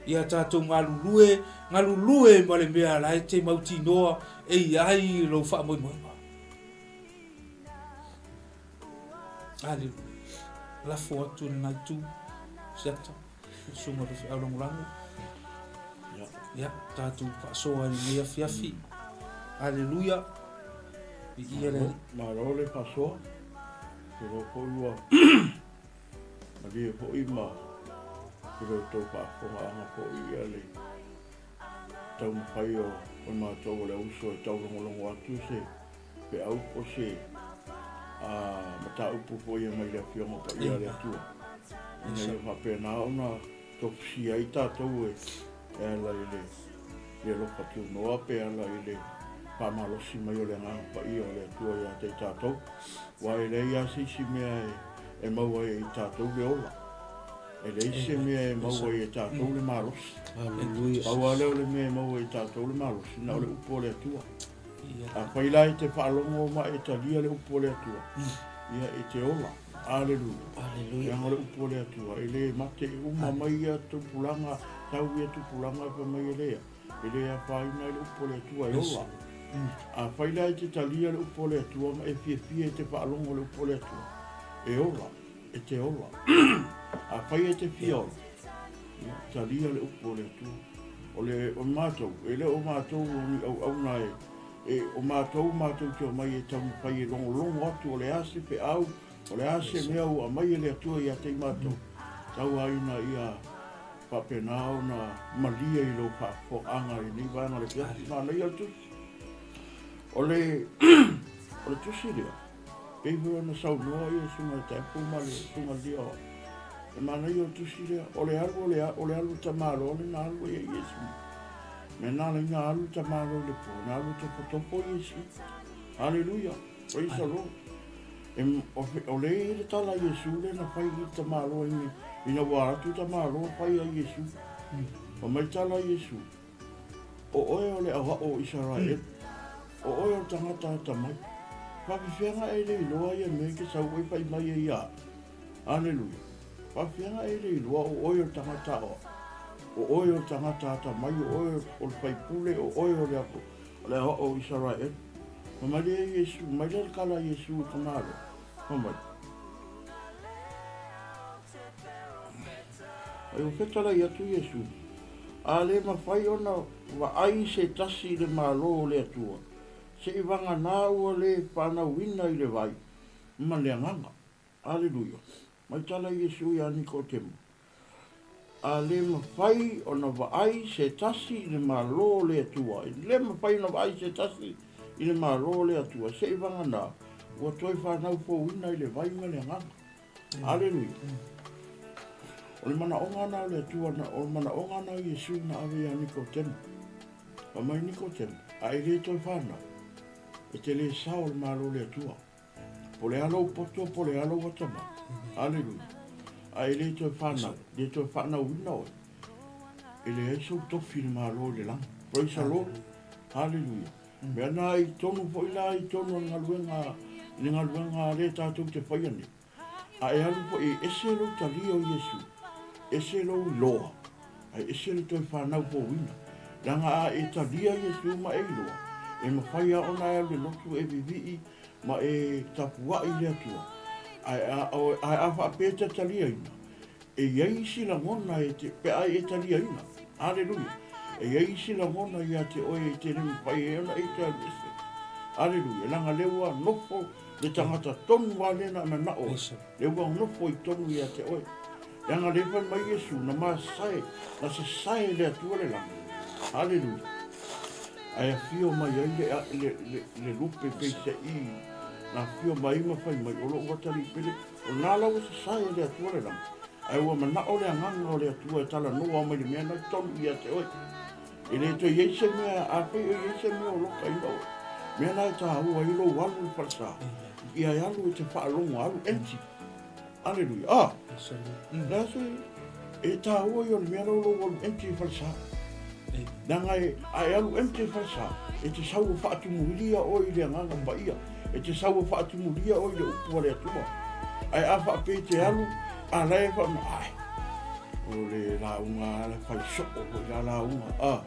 Ia tatou galulue, galulue ma le mea la e te mautinoa e i ai lou faamoemoega. Aleluia. Lafo atu i lena itu, Siata, le susuga i le faifeau lagolago. Ia, tatou faasoa i lenei afiafi. Aleluia. Viia le Alii. Malo le faasoa. Te iloa foi ua Malie foi ma i lo outou faafofogaaga foi ia le taumafai o le matou o le auso e taulogologo atu se feau po o se mataupu foi e mai le Afioga Paia a le Atua, ina ia faapena ona tofusia ai tatou e ala i le le alofa tunoa pe ala i le faamalosi mai o le Agaga Paia o le Atua ia te i tatou. Aua e leai lava se isi mea e maua ai e i tatou le ola. E leai se mea e maua ai e tatou le malosi. Pau lava lea o le mea e maua ai e tatou le malosi, na o le upu a le Atua. Afai la e te faalogo ma e talia le upu a le Atua, ia e te ola. Aleluia. Leaga o le upu a le Atua, e le mate e uma mai ia tupulaga, tau ia tupulaga e fai mai e lea. E le afaina ai le upu a le Atua e ola. Afai la e te talia le upu a le Atua ma e fiafia e te faalogo i le upu a le Atua, e ola, e te ola. Afai e te fia ola, ia, talia le upu a le Atua. O le, o matou, e le o matou o ni auauna e, e, o matou matou te omai e taumafai e logologo atu o le a se feau, o le a se mea ua aumai e le Atua ia te i matou, tauaina ia. Faapena ona malie i lou faafofogaaga i lenei vaega o le afiafi. Manaia le tusi. O le, o le tusi lea, pei foi ona saunoa ia Susuga ia Taefu ma le Susuga Lia, e manaia o le tusi lea, o le alu o le, o le alu o le tamaloa lea na alu ai ia Iesu. Mea na ala ai na alu le tamaloa i le po, na alu e topotofo Iesu. Haleluia! Praise the Lord. E, o le i le tala a Iesu lea na fai i le tamaloa ina, ina ua alu atu le tamaloa fai a Iesu. Fai mai le tala a Iesu, O oe o le aoao o Isaraelu, o oe o le tagata atamai. Faafefeaga e le iloa ia mea e te sau ai fai mai ai ia au. Aleluia. Faafefeaga e le iloa o oe o le tagata aoao, o oe o le tagata atamai, o oe o le faipule, o oe o le o le aoao o Isaraelu. Fai mai lea Iesu, mai lea le tala a Iesu i le tamaloa, fai mai, Ai ua fetalai atu Iesu, A le mafai ona vaai se tasi i le Malo o le Atua, seivagana ua le fanauina i le vai ma le Agaga. Aleluia! Mai tala Iesu iā Nikotemo, A le mafai ona vaai se tasi i le Malo o le Atua, e le mafai ona vaai se tasi i le Malo o le Atua, seivagana ua toe fanau fouina i le vai ma le Agaga. Aleluia. O le manaoga na o le Atua, o le manaoga na o Iesu na ave ia Nikotemo. Fai mai Nikotemo, a e le toe fanau, e te le sao i le Malo o le Atua. Po o le a lou poto, po o le a lou atamai. Aleluia. A e le toe fanau, le toe faanauina oe, e leai sou tofi i le Malo i le lagi. Praise the Lord. Hallelujah. Mea na i tonu foi la i tonu o le galuega, i le galuega a le tatou te faia nei. A e alu foi e ese lou talia o Iesu, ese lou iloa, ae ese le toe fanau fouina. Leaga a e talia Iesu ma e iloa, e mafai lava ona e alu i le lotu e vivii ma e tapuai i le Atua. Ae a, ae a faapea e te taliaina, E i ai isi lagona e te, pe a e taliaina. Aleluia. E i ai isi lagona ia te oe e te le mafai ai ona e te alu ese. Aleluia. Leaga lea ua nofo le tagata tonu lava lea na manao oe. Lea ua nofo i tonu ia te oe. Leaga lea fai mai Iesu, na masae, na sasae e le Atua le lagi. Aleluia. Ae afio mai ai le, le, le, le lupe peiseai, na afio mai ai ma fai mai, o lou atalii pele, O lena la ua sasae e le Atua le lagi, ae ua manao le Agaga o le Atua e talanoa mai le mea na i tonu ia te oe. E le toe i ai se mea, afai o i ai se mea o lokaina oe, mea la e taua ai lou alu i le falesa, ia e alu e te faalogo, alu empty. Aleluia. Ah! Le a se, e taua ia o le mea la o lou alu empty i le falesa. Leaga e, a e alu empty i le falesa, e te sau o faatumulia oe i le Agaga Paia. E te sau e faatumulia oe i le upu a le Atua. Ae a faapea e te alu, a la e faama, ai, o le lauga a le fai soo foi la lauga, a,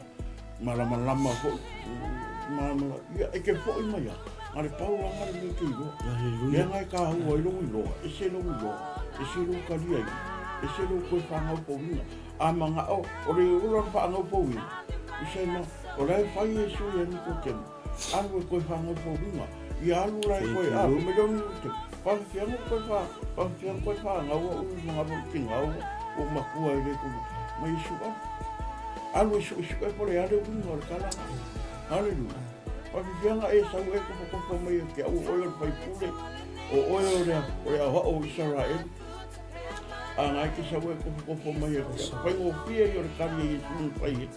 malamalama foi, malamalama, ia, e te foi mai a, na le pau lava le mea e te iloa. Aleluia. Leaga e taua ai lou iloa, ese lou iloa, ese lou taliaina, ese lou toe fagaupouina. A manao, o le ola o le faagaupouina, i se ma, o la e fai Iesu ia Nikotemo. Alu e koe whanau fouina. Ia alu la e koe a me leo ni te. Whawhianga koe wha, whawhianga koe whanau a ui mga mo te ngau o makua e le kuma. Ma Isu alu. Alu e su su e pole ale uinga o le kala. Hallelujah. Whawhianga e sau e kopo kopo mai e ke au oe o le faipule o oe o le o le aoa o Israel. A ngai ke sau e kopo kopo mai e ke au. Whaingofie i o le kari e Isu ni whai e.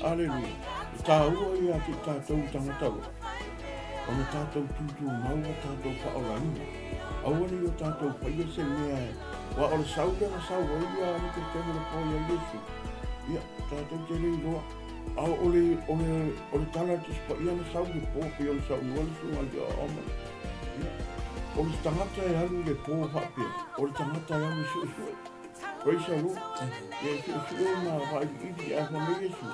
Aleluia. E tāua ia ki tātou tangata roa. Ona tātou tūtū mau a tātou whaolaina. Aua nei o tātou whaia se mea e. Wa o le sau lea na sau ai ia ane te temo le pō ia Iesu. Ia, tātou te rei roa. A o le, o le, o le tala te spa ia na sau le pō pe ona sau noa le sunga le o ama. Ia, o le tangata e alu le pō whaapea. O le tangata e alu sue sue. Praise the Lord. Ia suesue ma whailiili a wha mai Iesu.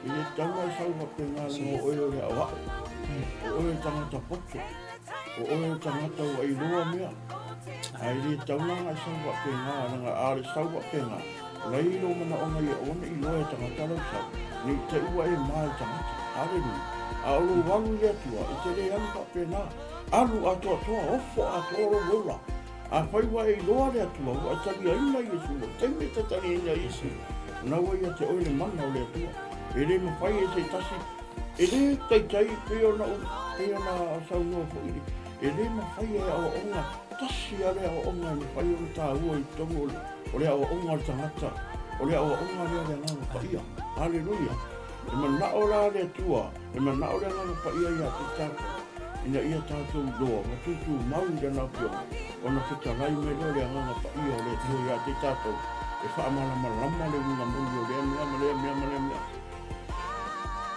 E le tatau na e sau whapenga lenga o oe o le aoao. O oe o tangata poto. O oe o tangata ua iloa mea. A e le tatau na e sau whapenga lenga a le sau whapenga. O lai i lo manaonga ia aua ne i iloa e tangata lau sau. Nei te ua e ma e tangata. Hallelujah. A o lou alu i le Atua, e te le alu whapena. Alu atoatoa, ofo atoa lou ola. Afai ua e iloa le Atua, ua e taliaina Iesu, o le taimi e ta taliaina Iesu, na ua ia te oe le mana o le Atua. E le mafai e se tasi, e le taitai pei ona ou, pei ona saunoa foi le, e le mafai e aoaoga, tasi lava le aoaoga e mafai ona taua i totonu o le, o le aoaoga a le tagata, o le aoaoga lea a le Agaga Paia. Haleluia! E manao la le Atua, e manao le Agaga Paia ia te tatou, ina ia tatou iloa ma tutumau i Lana Afioga, ona fetalai mai lea o le Agaga Paia o le Atua ia te tatou, e faamalamalama le uiga moni o lea mea ma lea mea ma lea mea.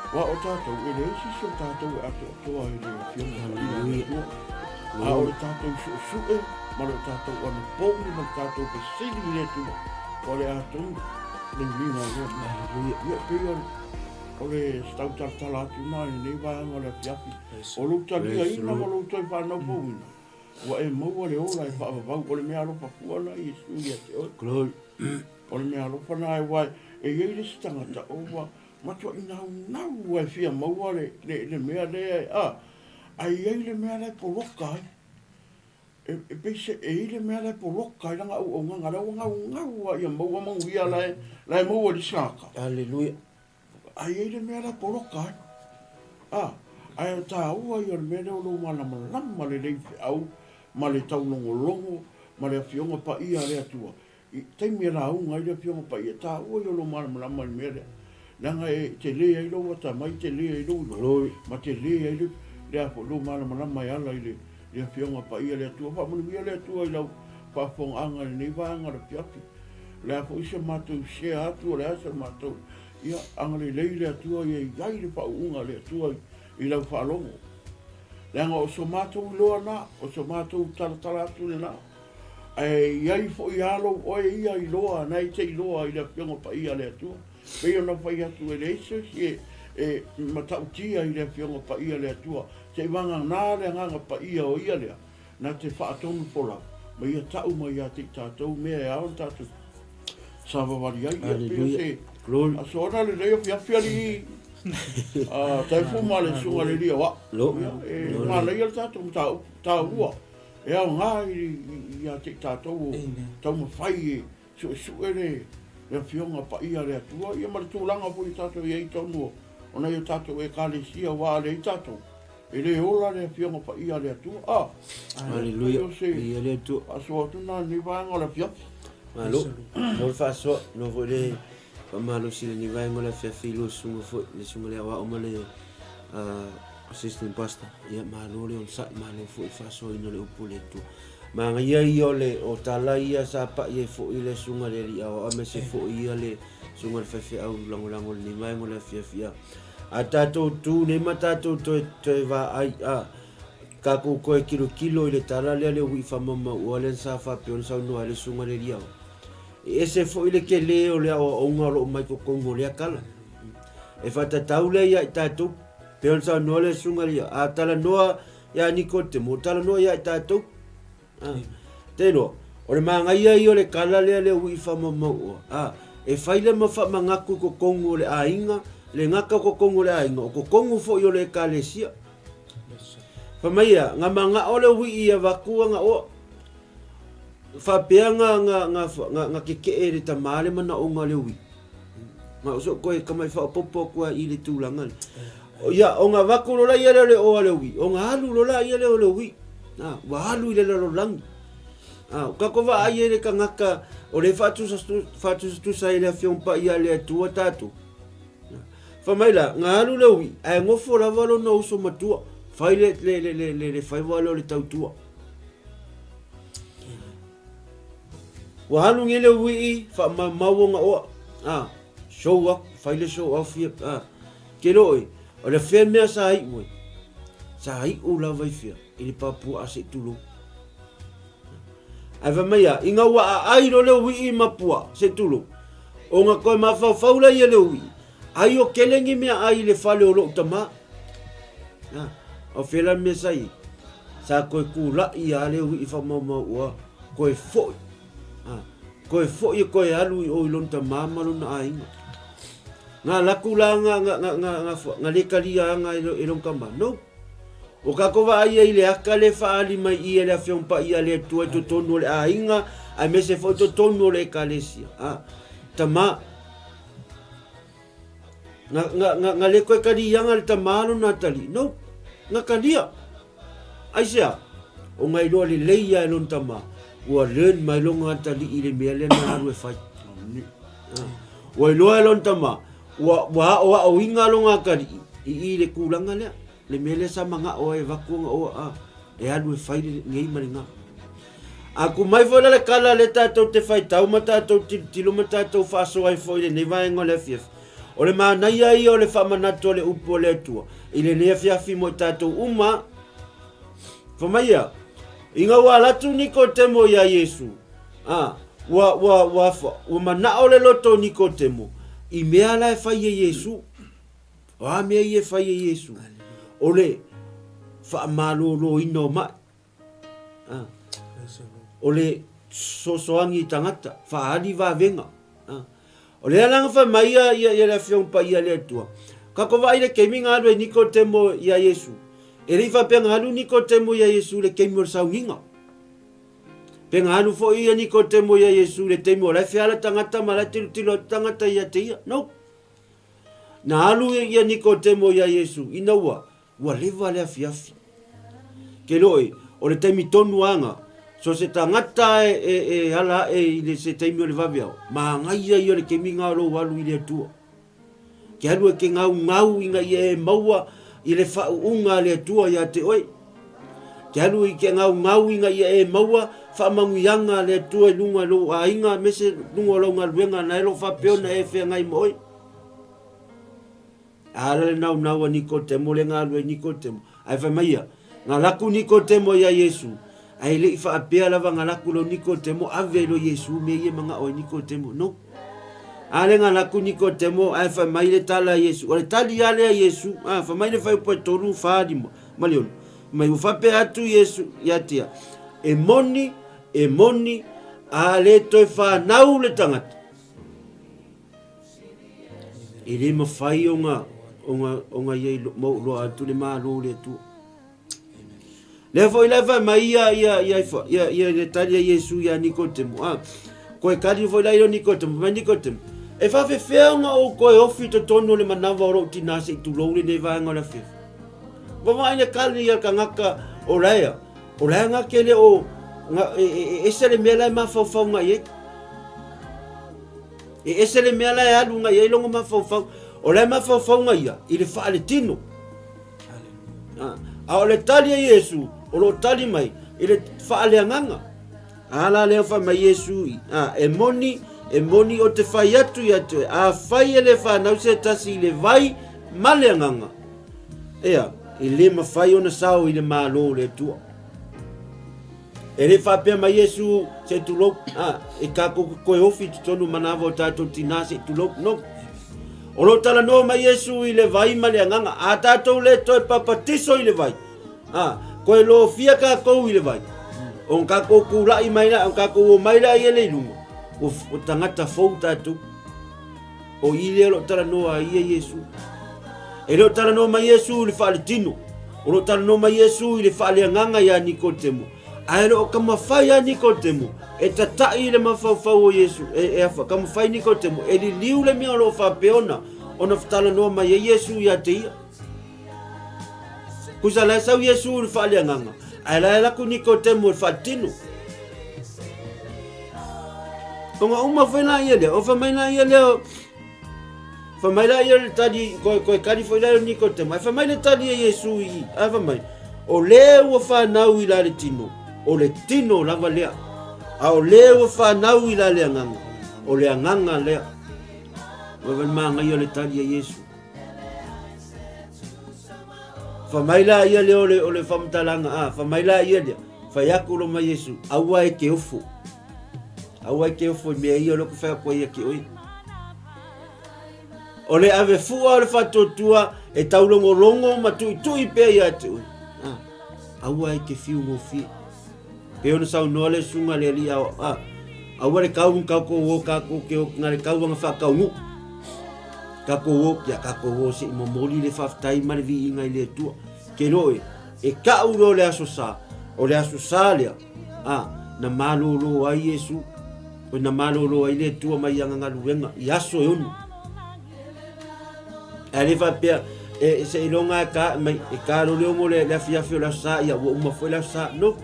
Aua o tatou, e leai se isi o tatou e atoatoa i le Afioga Paia a le Atua, a o le tatou suesue ma le tatou anapogi ma le tatou fesili i le Atua, o le a tonu le uiga o lea mea. Ia, e pei o O le tau talatala atu lena i lenei vaega o le afiafi. O lou taliaina ma lou toe faanaufauina, ua e maua le ola e faavavau. O le mea alofa fua lena Iesu ia te oe. Glory. O le mea alofa lena aua e i ai le isi tagata ua matuai naunau e fia maua le, le, le mea lea, a, ae i ai le mea la e poloka ai. E pei se, e i ai le mea la e poloka ai lana auaunaga, la ua naunau lava ia maua manuia la e, la e maua i le isi tagata. Aleluia. Ae i ai le mea la e poloka ai. A, ae o le taua ia o le mea lea o lou malamalama lelei i feau ma le taulogologo ma le Afioga Paia a le Atua. I taimi e lauga ai le Afioga Paia, e taua ia o lou malamalama i le mea lea. Leaga e tele ai lou atamai, tele ai lou iloa, ma tele ai le, le a foi, lou malamalama e ala i le, le Afioga Paia a le Atua. Faamanuia le Atua i lau faafofogaaga i lenei vaega o le afiafi. O le a foi se matou share atu, o le a se matou, ia, agalelei le Atua ia i ai le faauuga a le Atua i lau faalogo. Leaga o so matou iloa na, o so matou talatala atu lena, ae i ai foi lava lou oe ia iloa, na e te iloa i le Afioga Paia a le Atua. Pei ona fai atu e leai se isi e, e matautia i le Afioga Paia a le Atua, seivagana le Agaga Paia o ia lea, Na te faatonu folau ma ia tau mai ia te i tatou mea e ao ona tatou savavali ai. Ia pei o se aso ona lelei afiafi alii Taifu ma le susuga i le alii o A'u. Ia, e manaia le tatou mataupu taua e aoga ia te i tatou o taumafai e suesue le Afioga Paia a le Atua, ia ma le tulaga foi o tatou i ai i totonu o nai o tatou Ekalesia, aua a leai tatou, e le ola le Afioga Paia a le Atua. A! Aleluia. Viia le Atua. Faasoa atu lena i lenei vaega o le afiafi. Malo. Malo le faasoa. Malo foi le faamalosi i lenei vaega o le afiafi i lua susuga foi, le susuga le aoao ma le assistant pastor. Ia, malo le onosai, malo foi le faasoaina o le upu a le Atua. Manaia ia o le o tala ia sa pai ai foi le susuga i le alii aoao aemaise foi ia le susuga i le faifeau lagolago i lenei vaega o le afiafi a a tatou tu nei ma tatou toe toe vaai a tatou toe tilotilo i le tala lea le uii faamaumauoa lea sa faapea ona saunoa ai le susuga i le alii aoao. E ese foi le tele o le aoaoga o lo o mai totonu o lea tala. E faatatau lea ia i tatou, pei ona saunoa le susuga i le alii aoao, a talanoa Ia Nikodemo, talanoa ia i tatou. Ah, te iloa, o le manaia ia o le tala lea le uii faamaumauoa. Ah, e fai le ma faamanatu i totonu o le aiga, le gata o totonu o le aiga, o totonu foi o le ekalesia. Fai mai ia, na manao le uii e avatu ana oa. Faapea na, na, na, na, na tetee e le tama le manaoga o le uii. Na o soo koe tamai faaopoopo atu ai i le tulaga lea. Ia, ona avatu loa ia lea o le oa o le uii, ona alu loa ia lea o le uii. A, ua alu i le lalolagi. A, o tatou vaai ai le tagata o lea e faatusatusa ai le Afioga Paia a le Atua tatou. Fai mai la, na alu le uii, ae nofo lava lona uso matua, fai le, le, le, le, le, le faiva lea o le tautua. Ua alu nei le uii, faamaumau ona oa. A, show up, fai le show off ia. A, ke lo oe, o le fea mea sa iu ai? Sa iu lava i fea, i le papuaa se i tulou. Ae fai mai a, ina ua aai loa le uii ma puaa, se i tulou, ona toe mafaufau lea ia le uii, ai o kele ni meaai i le fale o lou tama. A, o fea la le mea sa i ai? Sa toe tulai lava le uii faamaumau ua toe foi. A, toe foi e toe alu i o i lona tama ma lona aiga. Nga laku la nga, nga, nga, nga, nga, nga le talia anga e, e lona tama. No. Ua kākou vaai ai i le aka lea e faaali mai i i e le Afioga Paia a le Atua i totonu o le aiga aemaise foi totonu o le Ekalesia. A, tama, nga, nga, nga, nga le koe kaliaga le tama lona atalii. No, nga kalia. Aisea? O nga iloa lelei ia e lona tama, ua learn mai lona atalii i le mea lea na alu e fai. Ua iloa e lona tama, ua, ua aoaoina lona atalii i i le tulaga lea. Le mea lea sa manao ai e avatu ona oa a e alu e fai lenei ma lena. A ku mai foi la le kala lea tatou te faitau ma tatou tilotilo ma tatou faasoa ai foi i lenei vaega o le afiafi, o le manaia ia o le faamanatu a le upu a le Atua i lenei afiafi mo i tatou uma. Fai mai ia, ina ua alu atu Nikotemo iā Iesu, a, ua, ua, ua, ua manao le loto o Nikotemo i mea la e fai e Iesu. O a mea ia e fai e Iesu? O le faamaloloina o mai. Ah. O le sosoagi i tagata, faaali vavega. Ah. O le ala na fai mai ia, ia, ia le Afioga Paia le Atua. Kako vaai le keimi nga alu e Nikotemo ia Iesu. E le i faapea nga alu Nikotemo ia Iesu le keimi o le sauniga. Pe nga alu foi ia Nikotemo ia Iesu le teimi o la e feala tagata ma la e tilotilo atu tagata ia te ia. No. Na alu ia Nikotemo iā Iesu, ina ua, ua leva le afiafi. Ke loe, o le taimi tonu anga, so se tagata e, e, e ala aʻe i le se taimi o le vaveao, māngaia ia o le kemiga o lou alu i le Atua. Ke alu e ke gaugau ina ia e maua i le faauuga a le Atua iā te oe. Ke alu i ke gaugau ina ia e maua faamanuiaga a le Atua i luga i lou aiga aemaise luga o lau galuega na e lo faapea ona e feagai ma oe. A ala le naunau a Nikotemo le galue i Nikotemo, ae fai mai ia, Nga laku Nikotemo ia Iesu, ae le i faapea lava nga laku lo Nikotemo ave lo Iesu mea ia mangao ai Nikotemo. No. A le nga laku Nikotemo ae fai mai le tala a Iesu. O le tali a lea Iesu, a fai mai le fuaiupu e 3, 4, 5, ma le 6. Mai ua faapea atu Iesu ia te ia, e moni, e moni, a le toe whanau le tangata. E le mawhai o ngā, o ngā, o ngā ia i mauloa atu le Malo o le Atua. Lea foi la e fai mai ia, ia, ia, ia, ia le tali a Iesu ia Nikotemo. Ah, koe kali foi la ia Nikotemo, mai Nikotemo. E whawhewhea nga o koe ofi totonu o le manawa o rou tinā se i tulou lenei vaenga o le awhiawhi. Vavaai le kali ia ka ngaka o laea. O laea nga kele o, nga, e, e, e ese le mea la e mafaufau nga i ai. E ese le mea la e alu nga i ai longa mafaufau. O lae mafaufau nga ia i le faaletino. A o le tali a Iesu, o lo tali mai i le faaleagaga. A la lea fai mai Iesu i, a, e moni, e moni o te fai atu ia te oe, a fai e le whanau se tasi i le vai ma le agaga. Ea, e le mawhai ona sao i le malo o le Atua. E le faapea mai Iesu se tulou, a, e kākou koe ofi i totonu manawa o tātou tinā se tulou. No. O lo talanoa mai Iesu i le vai ma le agaga, a tātou le toe papatiso i le vai. A, koe lofia kākou i le vai. O kākou kūlaʻi mai la, o kākou o mai la i ele i lunga. O, o tangata fou tātou. O i lea o lo talanoa ai ia Iesu. E le o talanoa mai Iesu i le faaletino. O lo talanoa mai Iesu i le faaleagaga iā Nikotemo. Ae le o kamafai ia Nikotemo e tataʻi i le mafaufau o Iesu, e, e afa, kamafai Nikotemo e liliu le mea o lo o faapea ona, ona talanoa mai ai Iesu ia te ia. Kusa la e sau Iesu i le faaleagaga, ae la e laku Nikotemo i le faaletino. Ona uma foi la ia lea, o fai mai la ia lea, fai mai la ia le tali, koe, koe kali foi la ia Nikotemo, ae fai mai le tali a Iesu i, ae fai mai, o le ua whanau i la le tino, o le tino lava lea, a o le ua whanau i la le agaga, o le agaga lea. Ua wale māngai o le tali a Iesu. Fai mai la ia lea o le, o le whamtalanga, a, fai mai la ia lea, fai aku lo mai Iesu, aua e ke ofo. Aua e ke ofo i mea ia o loko whai aku ia ke oi. O le ave fua o le whatotua e taulongolongo ma tuitui pea ia te oi. A, aua e ke whiu ngōwhie. Pe ona saunoa le susuga le alii a, a, aua le kau ka ko o ka ko ke o nga le kauanga whakaungu. Ka ko o, kia ka ko o se i momoli le whawhtai ma le viinga i le Atua. Ke roe, E ta'u loa le Aso Sa, o le Aso Sa lea, a, na malōlō ai Iesu, o na malōlō ai le Atua mai ana galuega i aso e ono. Ae le faapea, e, seiloga e ka, mai, e ka lo le ogo le, le afiafi o le Aso Sa, ia ua uma foi le Aso Sa. No.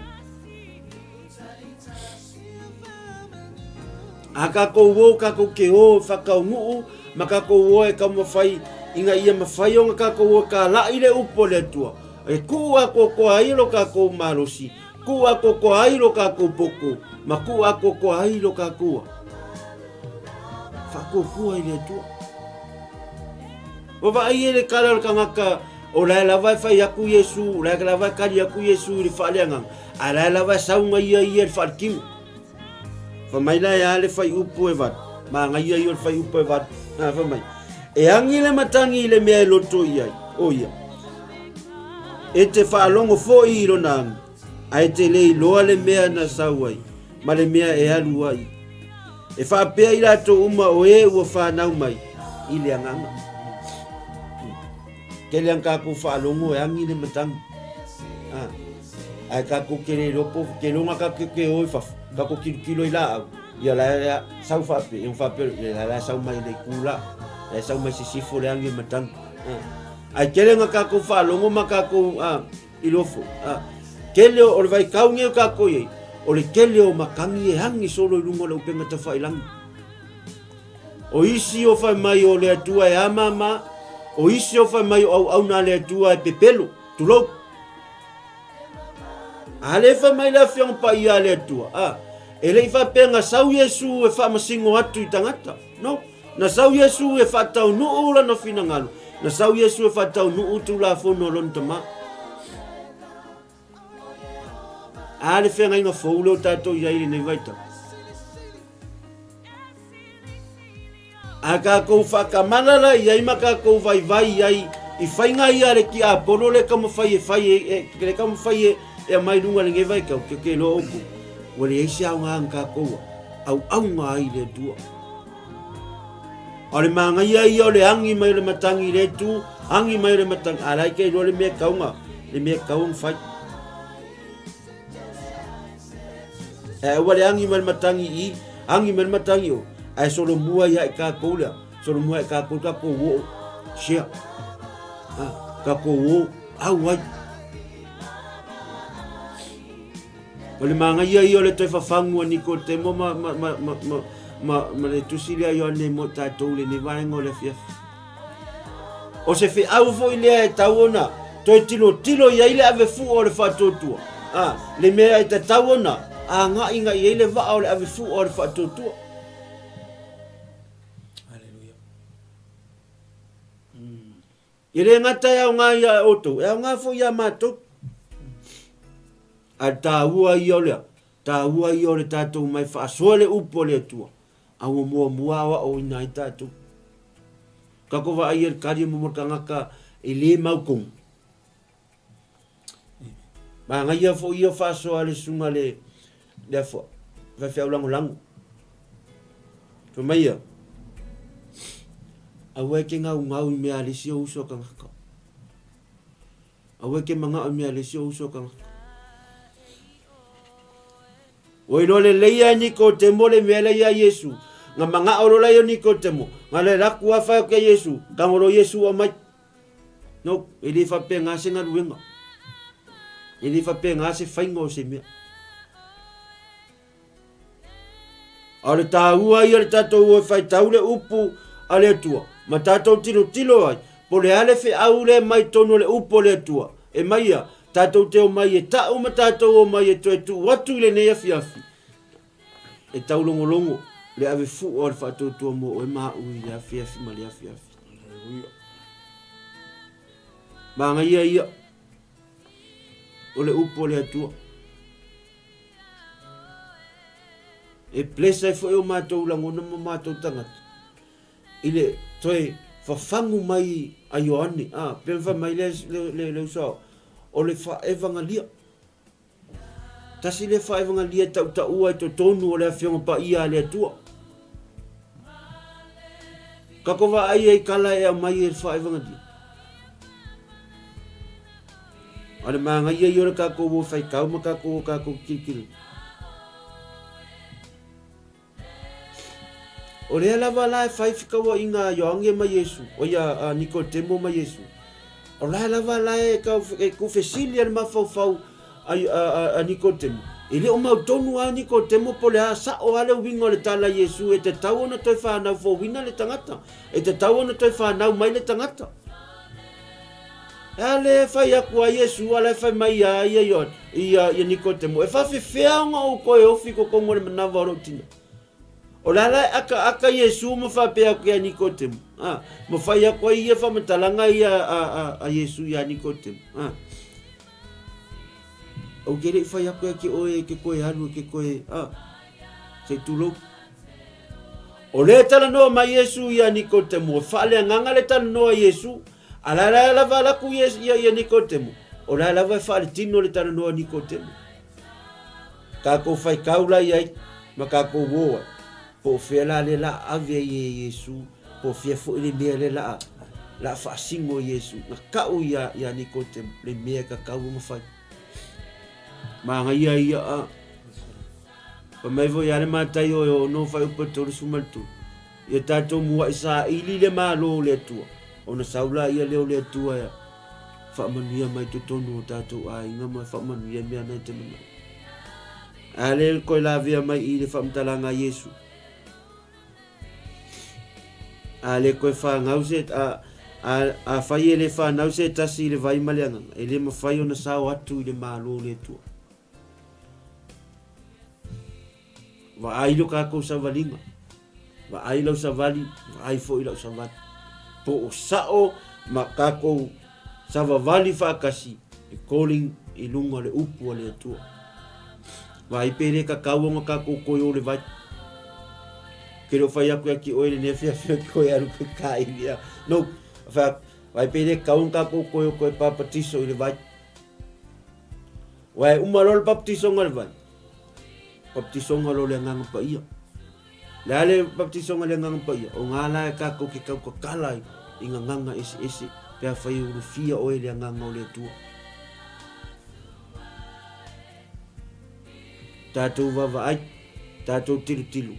A kākou o, kākou ke o whakaungu'u, ma kākou o e taumafai ina ia mawhai ona kākou o kāla'i le upu o le Atua. E ku'u ākoakoa ai lo kākou malosi, ku'u ākoakoa ai lo kākou poko, ma ku'u ākoakoa ai lo kākou whaakoakoa i le Atua. Ua vaai e le kala o le tagata o lae lava e fai atu Iesu, o lae lava e kali atu Iesu i le faaleagaga, a lae lava e sauga ia ia i le faaletino. Fai mai la e a le faiupu e valu, manaia ia o le faiupu e valu. Ha, fai mai, e agi le matagi i le mea e loto i ai, o ia. E te faalogo foi i lona agi, a e te le iloa le mea na sau ai, ma le mea e alu ai. E faapea i latou uma o e ua fanau mai i le agaga. Tele ana kākou faalogo e agi le matagi. Ah. Ae kākou ke le iloa po, ke iloa kākou ke o i fafo, kākou tilotilo i laau, ia la e sau faapea, ia faapea, ia la la sau mai le itu la, la e sau mai sisifo le agi o le matagi. Ah. Ae tele ana kākou faalogo ma kākou ah, iloa foi. Ah. Tele o le vaitau nei o kākou i ai, o le tele o matagi e agi solo i luga o le upega tafailagi. O isi o fai mai o le Atua e amama, o isi o fai mai o auauna a le Atua e pepelo, tulou. A le fai mai le Afioga Paia a le Atua, a, e le i faapea na sau Iesu e faamasino atu i tagata. No, na sau Iesu e faataunuu lana finagalo, na sau Iesu e faataunuu Tulafono a lona Tama. A le feagaiga fou lea o tatou i ai i lenei vaitau. A tatou faatamala la i ai ma tatou vaivai i ai i faiga ia a le tiapolo le taumafai e fai e, e, le taumafai e, e aumai luga i lenei vaitau, ke te iloa outou, ua leai se aoga na tatou auauna ai i le Atua. A o le manaia ia o le agi mai o le matagi i lea itu, agi mai o le matagi, a la e te iloa le mea e tatau ona, le mea e tatau ona fai. Ae aua le agi mai le matagi i, agi mai le matagi o, ae solomua ia i tatou lea, solomua ia i tatou tatou oo, share, ha, tatou o, au ai. O le manaia ia o le toe fafagu a Nikotemo ma, ma, ma, ma, ma, ma, ma le tusi lea Ioane mo tatou lenei vaega o le afiafi. O se feau foi lea e tau ona toe tilotilo i ai le ave fua o le faatuatua. A, le mea e tatau ona agaigai ai le vaa o le ave fua o le faatuatua. Haleluia. E le gata e aoga ia outou, e aoga foi ia matou. A taua ia o lea, taua ia o le tatou mai faasoa le upu a le Atua, a ua muamua aoaoina ai tatou. Kako vaai e le kali e momo tagata e le mautonu. Manaia foi ia faasoa a le susuga le le afua faifeau lagolago. Fai mai ia, aua e te gaugau i mea a le isi ou uso a tagata. Aua e te manao i mea a le isi ou uso a tagata. Ua iloa lelei e Nikotemo le mea lea ia Iesu. Na manao loa lea o Nikotemo, na le laku lava fai atu ia Iesu, tago loa Iesu aumai. No, e le faapena se galuega. E le faapena se faiga o se mea. A o le taua ia le tatou o e faitau le upu a le Atua, ma tatou tilotilo ai, po o le a le feau lea mai totonu o le upu a le Atua, e mai ia, tatou te omai e ta'u ma tatou omai e toe tuu atu i lenei afiafi, e taulogologo le ave fua o le faatuatua mo oe ma a'u i le afiafi ma le afiafi. Manaia ia o le upu a le Atua. E bless ai foi o matou lagona ma matou tagata i le toe fafagu mai a Ioane, a, pe fai mai le, le, le, le uso, o le faaevagalia. Tasi lea faaevagalia e tautaua i totonu o le Afioga Paia a le Atua. Kako vaai ai kala e aumai e le faaevagalia. A o le magaia ia o le tatou o faitau ma tatou o tatou tilotilo. O lea lava la e fai fekauaiga a Ioane ma Iesu, oi a Nikodemo ma Iesu. O la lava la e tau e tuufesili a le mafaufau a, a, a Nikodemo. E le o mautonu a Nikodemo po le a sa'o a le uiga o le tala a Iesu e tatau ona toe fanau fouina le tagata, e tatau ona toe fanau mai le tagata. E a le fai atu a Iesu a la e fai mai ia ia Ioane, ia, ia Nikodemo, e faafefea ona ou toe ofi i totonu o le manava o lou tina? O le a la e akaaka Iesu ma faapea atu ia Nikodemo? A, ma fai atu ai ia faamatalaga ia a, a, a Iesu iā Nikodemo. A, ou te le i fai atu ia te oe e te toe alu e te toe, a, se i tulou. O lea e talanoa mai Iesu iā Nikodemo, e faaleagaga le talanoa a Iesu, A la la lava ala atu ia, ia, ia Nikodemo, o la lava e faaletino le talanoa a Nikodemo. Tatou faitau la iai, ma tatou o ai, po o fea la lea la ave ai e Iesu, po o fea foi le mea lea la, la faasino e Iesu, na tau ia, ia Nikodemo, le mea e tatau ona fai. Manaia ia a. Fai mai foi ia le Mataio e ono fuaiupu e 33, Ia tatou muaʻi saili le Malo o le Atua, ona sau laia lea o le Atua e faamanuia mai totonu o tatou aiga ma faamanuia mea na e te manao. A le koe lavea mai i le faamatalaga a Iesu. A le koe fanau se a a afai e le fanau se tasi i le vai ma le agaga, e le mafai ona sao atu i le Malo o le Atua. Vaai lo tatou savaliga, vaai lau savali, vaai foi lau savali. Po o sao ma tatou savavali faatasi i calling i luga o le upu a le Atua. Vaai pe le tatau ona tatou toe o le vai. Ke le o fai atu ia ki oe lenei afiafi o koe alu koe kaili a. No, fai atu, vaai pe le tatau ona tatou toe o koe papatiso i le vai. Aua e uma loa le baptisoga i le vai, baptisoga loa o le Agaga Paia. Le a le baptisoga i le Agaga Paia? O ngā la e kākou ke kautatala ai i gagaga eseese pe afai e ulufia oe i le Agaga o le Atua. Tatou vaavaai, tatou tilotilo,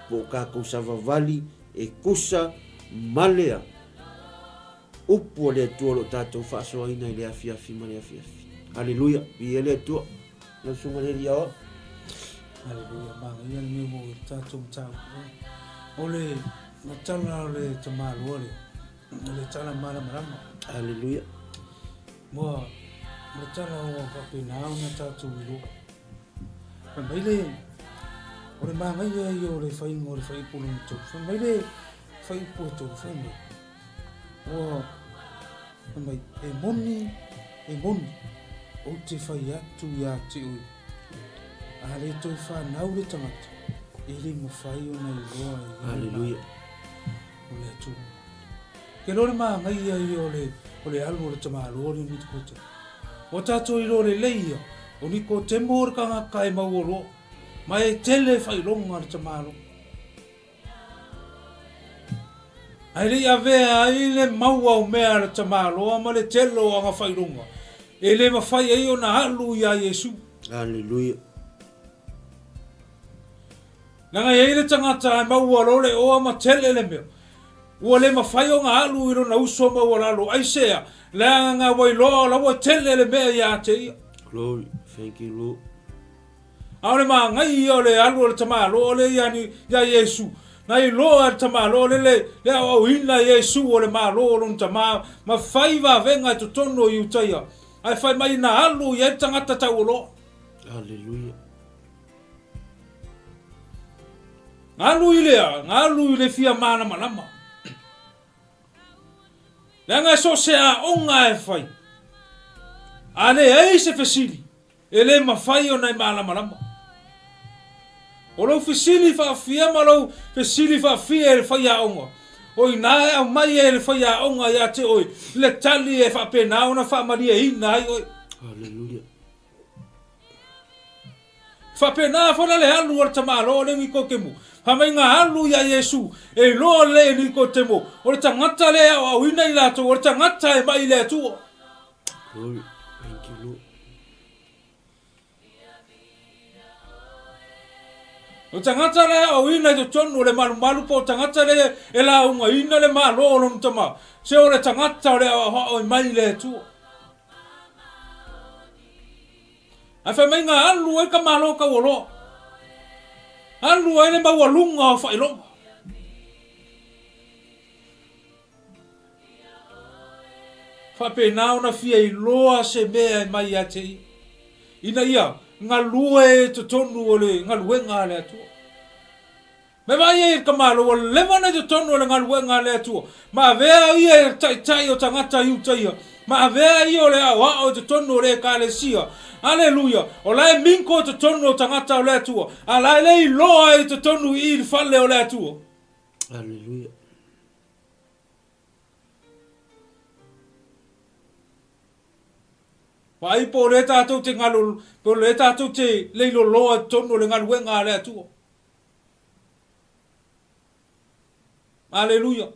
po o kākou savavali e kusa ma lea. Upu a le Atua o lo o tatou faasoaina i le afiafi ma le afiafi. Aleluia, viia le Atua. Lau Susuga i le Alii Aoao. Aleluia, manaia le mea ua oo i le tatou mataupu. O le tala o le tamaloa lea, o le tala malamalama. Aleluia. Ua, o le tala ua faapena ona tatou iloa. Fai mai le, o le manaia ia o le faiga o le fuaiupu lona tolu. Fai mai le fuaiupu e tolu, fai mai, Ua fai mai, e moni, e moni, ou te fai atu iā te oe, a le toe whanau le tangata, e le mawhai ona iloa e ia Hallelujah. O le Atua. Ke loa le māngaia ia o le, o le alu o le tamāloa le o Nikotemo. Ua tātou iloa lelei ia, o Nikotemo o le kangaka e mauoloa, ma e tele whailonga le tamāloa. Ae le i avea ai le maua o mea a le tamaloa ma le tele o aga faailoga, e le mafai ai ona alu iā Iesu. Aleluia. Leaga e i ai le tagata e maua loa le oa ma tele le mea, ua le mafai ona alu i lona uso maualalo, aisea? Leaga ua iloa la ua tele le mea ia te ia. Glory. Thank you, Lord. A o le magai ia o le alu o le tamaloa lea ia, ia Iesu, na iloa e le tamaloa lea le, le aoaoina e Iesu o le Malo o lona tama, ma fai vavega i totonu o Iutaia, ae fai mai na alu i ai le tagata taualoa. Aleluia. Na alu i lea, na alu i le fia malamalama. Leaga e so o se aoga e fai, a leai se fesili, E le mafai ona e malamalama. O lou fesili faafia ma lou fesili faafia e le faiaoga, o inā e aumai e le faiaoga iā te oe le tali e faapena ona faamalieina ai oe. Hallelujah. Faapena foi la le alu a le tamaloa lea Nikotemo. Fai mai na alu iā Iesu, e iloa lelei e Nikotemo, o le tagata lea e aoaoina i latou, o le tagata e mai i le Atua. Glory. Thank you, Lord. O tagata la e aoaoina i totonu o le malumalu po o tagata lea e laugaina le Malo o lona tama, se o le tagata o le aoaoa mai i le Atua. Ae fai mai na alu ai ka Malo taualoa, alu ai le maualuga o faailoga. Faapena ona fia iloa se mea e mai ia te ia, ina ia galue i totonu o le galuega a le Atua. Me vaai ai i le tamaloa ua leva ona i totonu o le galuega a le Atua, ma avea ia e le taitai o tagata Iutaia, ma avea ia o le aoao i totonu o le Ekalesia. Aleluia! O la e minko i totonu o tagata o le Atua, a la e le iloa i totonu i i le fale o le Atua. Aleluia. Vaai po o lea tatou te galo, po o lea tatou te leiloloa i totonu o le galuega a le Atua. Aleluia.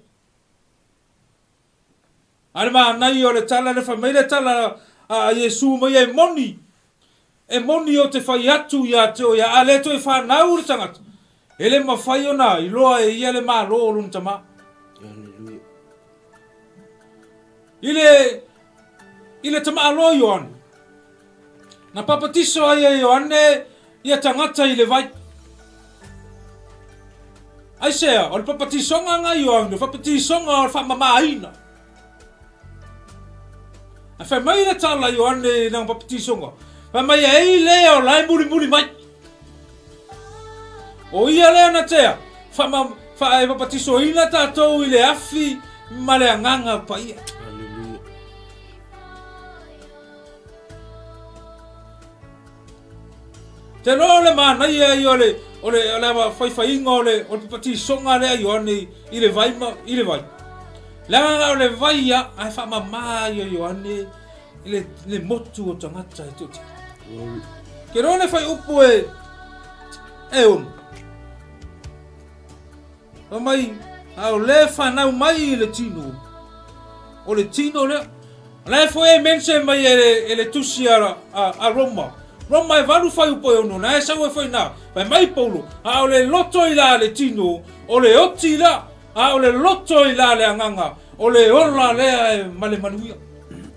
A le manaia o le tala le fai mai le tala a Iesu mai e moni, e moni ou te fai atu ia te oe, a le toe fanau le tagata, e le mafai ona iloa e ia le Malo o lona Tama. Aleluia. I le, i le tamaaloa Ioane, na papatiso ai e Ioane ia tagata i le vai. Aisea, o le papatisoga nga Ioane, o le papatisoga o le faamamaina. Ae fai mai le tala Ioane i lana papatisoga, fai mai e ei lea o la e mulimuli mai. O ia lea na tea, whama, wha, e papatisoina tātou i le afi ma le agaga paia. Aleluia. Te loa o le manaia ia o le, o le, o le faifaiga o le, o le papatisoga lea Ioane i le vai ma, i le vai. Leaga o le vai ia, ae faamama ia Ioane i le, le motu o tagata e toatele. Ke loa le whaiupu e, e ono. Fai mai, a o le fanau mai i le tino, o le tino lea. O la e foi e mention mai e le, e le tusi a, a, a Roma. Roma e valu fai upo e ono, na e sau e foi na. Fai mai Paulo, a o le loto i la le tino, o le oti la, a o le loto i la le agaga, o le ola lea e ma le manuia.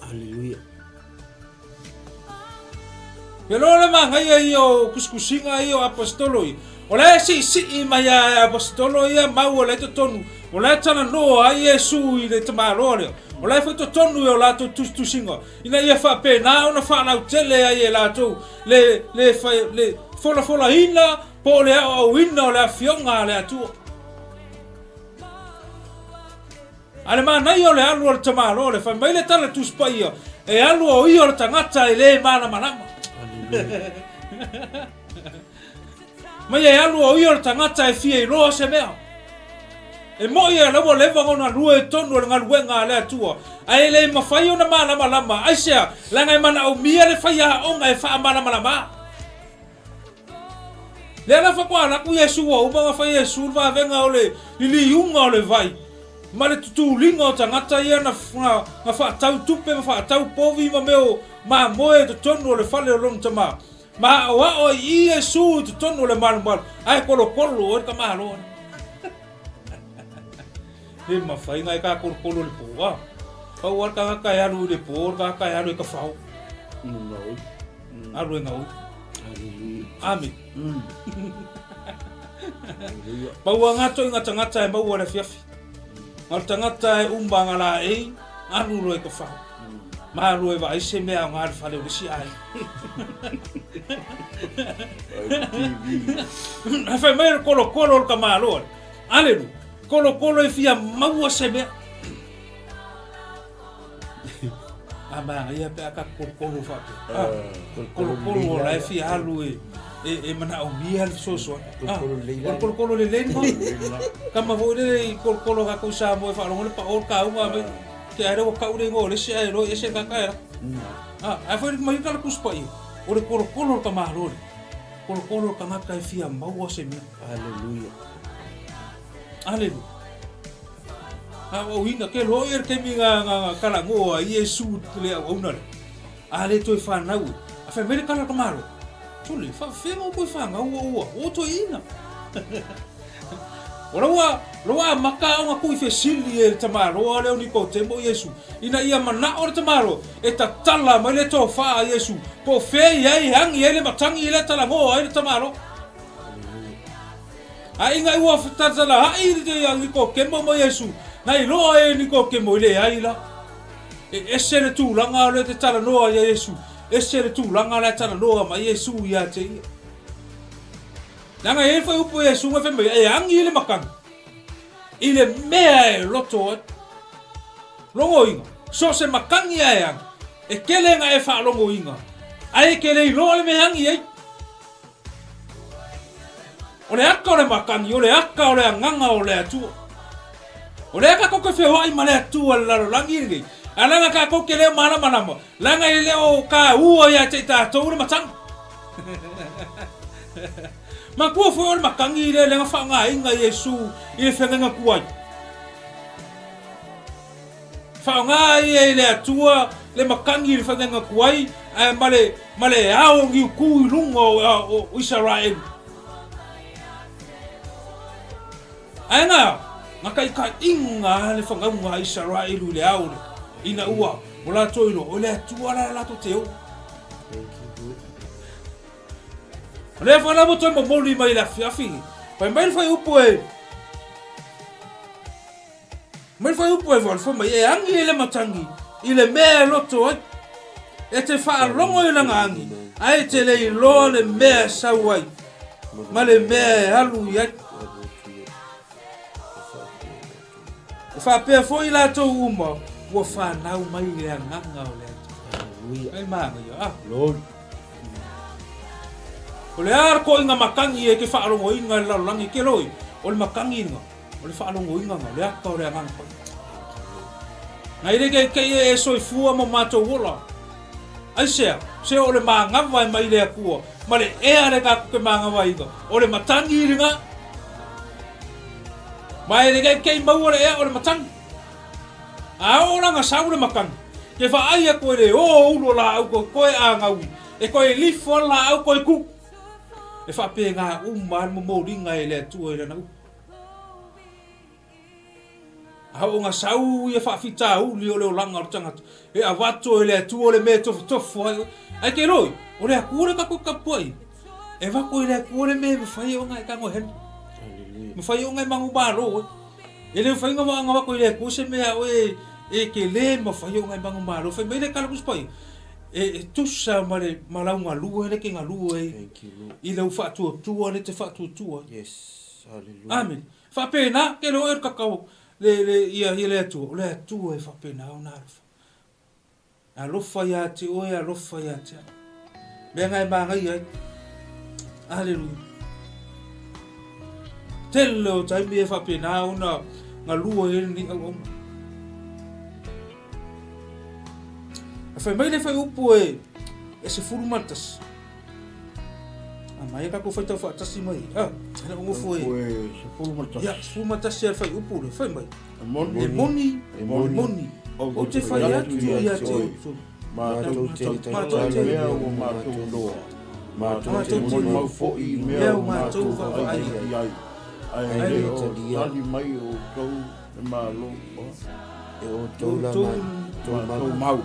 Hallelujah. Ke loa le magaia ia o kusikusiga ia o apostolo ia. O la e siisii mai a e apostolo ia mau o la e totonu. O la e talanoa ai Iesu i le tamaloa lea. O la e foi totonu e o latou tusitusiga. Ina ia faapena ona faalautele ai e latou le, le, le folafolaina po o le aoaoina o le afioga a le Atua. A le manaia o le alu a le tamaloa le fai mai le tala Tusi Paia, e alu o ia o le tagata e le malamalama. Mai e alu o ia o le tagata e fia iloa se mea. E moi e lau ua leva ona lua i tonu o le galuega a le Atua, ae e le mafai ona malamalama, aisea, leaga e manaomia le faiaoga e faamalamalama. Lea la faatoa alu atu Iesu ua uma ona fai Iesu le vavega o le liliuga o le vai ma le tutuliga o tagata ia na, na, na faatau tupe ma faatau povi ma mea o mamoe i totonu o le fale o lona tama. Ma aoao ai i Iesu i totonu o le malumalu, ae kolokolo ai le tamaloa. Le mafai na e ka kolokolo le po, a. Pau a le tagata e alu i le po, le tagata e alu e ka whao. Alu e gaoi. Ame. Maua ngā toi ngā tangata e maua le afiafi. Ngā tangata e uma ngā la ei, alu loa i ka whao. Ma alu e vaai se mea o ngā le whale o le si ai. Ai whai mai le kolo kolo o le kamaloa. Alelu, kolo kolo e fia maua se mea. A manaia pe a ka kolokolo faapea. Ah, kolokolo o la e fia alu e e, e manaomia le fesoasoani. Ah, Kolokolo lelei o le kolokolo lelei lena. Kama foi lele i kolokolo ka kou Samoa e faalogo le pao o le kauga mai. Te ae ua kau le igoa o le isi ae loa ese ka ka era. Ah, ae foi mai ka le Tusi Paia. O le kolokolo o le tamaloa le. Kolokolo o le tagata e fia maua se mea. Hallelujah. Aleluia. Aoaoina, ke loa ia le taimi nga, nga, nga kalagoa ai Iesu le auauna lea. A le toe fanau e. A fai mai le kala ka malo. Sole, whaafenga o koe whangau ua ua, o toe ina. O la ua, la ua amata ona tu'i fesili e le tamaloa lea o Nikotemo Iesu, ina ia mana'o le tamaloa e tatala mai le tofa a Iesu, po o fea i ai e agi ai le matagi lea e talanoa ai le tamaloa. A ina ua talatalaha'i ia Nikotemo ma Iesu, na iloa e Nikotemo e leai la. E ese le tulaga lea e te talanoa ai ia Iesu, ese le tulaga la e talanoa mai Iesu ia te ia. Leaga e i ai le fuaiupu a Iesu e fai mai, e agi le matagi i le mea e loto ai. Logoina, so o se matagi lava e agi, e tele ina e faalogoina, ae e te le iloa le mea e agi ai. O le aka o le matagi, o le aka o le agaga o le Atua. O lea tatou te feoai ma le Atua i le lalolagi lenei, ae leaga tatou te le o malamalama, leaga e le o taua ia te i tatou le matagi. Manatua foi o le matagi lea lea na faaaogaina Iesu i le feagaiga tuai. Faaaoga ia i le Atua le matagi i le feagaiga tuai ae ma le, ma le ao niuku i luga o, o Isaraelu. Ae na, na taitaiga a le fagauga a Isaraelu i le ao lea, ina ua o latou iloa, o le Atua la latou te o. O lea foi la ua toe momoli mai i le afiafi, fai mai le fuaiupu e, mai le fuaiupu e fai mai, e agi e le matagi i le mea e loto ai. E te faalogo i lana agi, ae e te le iloa le mea e sau ai, ma le mea e alu i ai. E faapea foi i latou uma ua fanau mai i le agaga o le Atua. Hallelujah. Ai manaia, ah. Glory. O le a le koiga matagi e ke faalogoina i le lalolagi ke loi, o le matagi na, o le faalogoina na, o le ata o le agaga paia. Na i le ke ke e soifua ma matou ola. Aisea, se o le manava e mai le Atua, ma le ea le tatou ke manava ina, o le matagi lena. Ma e le ke ke maua le ea o le matagi. A oo la na sau le matagi, ke vaai atu e le o ulu o laau koe koe a gaui, e koe lifo a laau koe ku. E faapena uma a le momoliga e le Atua i lana upu. A oo na sau ia faafitauli o le olaga o le tagata, e avatu e le Atua le mea e tofotofo ai oe. Ae ke loi, o le Atua le tatou tapuai. E avatu e le Atua le mea e mafai ona e tago e helu. Mafai ona e manumalo oe. E le mafai ona avatu e le Atua se mea a oe e te le mafai ona e manumalo. Fai mai le tala Tusi Paia, e tusa ma le ma lau galue le te galue ai i lau faatuatua le te faatuatua ai. Yes. Hallelujah. Amen. Faapena, ke loa e le kakau le, le, ia, ia le Atua, o le Atua e faapena ona alofa. Alofa ia te oe, alofa ia te au. Mea nga e māngaia ai. Aleluia. Tele o taimi e faapena ona galua ai lenei auauna. A fai mai le fuaiupu e, e 11. A mai e tatou faitau faatasi mai. A, e le nofo e. Upu e 11. Ia, 11 a le fuaiupu le, fai mai. E moni. E moni, E moni. e moni. Ou te fai atu ia te outou. Matou te Matou tautala te- i mea ua matou iloa. Matou te molimau foi i mea ua matou vaavaai i ai. Ae Ae le le o talia. tali mai outou le Malo E outou la matou matou mau. mau.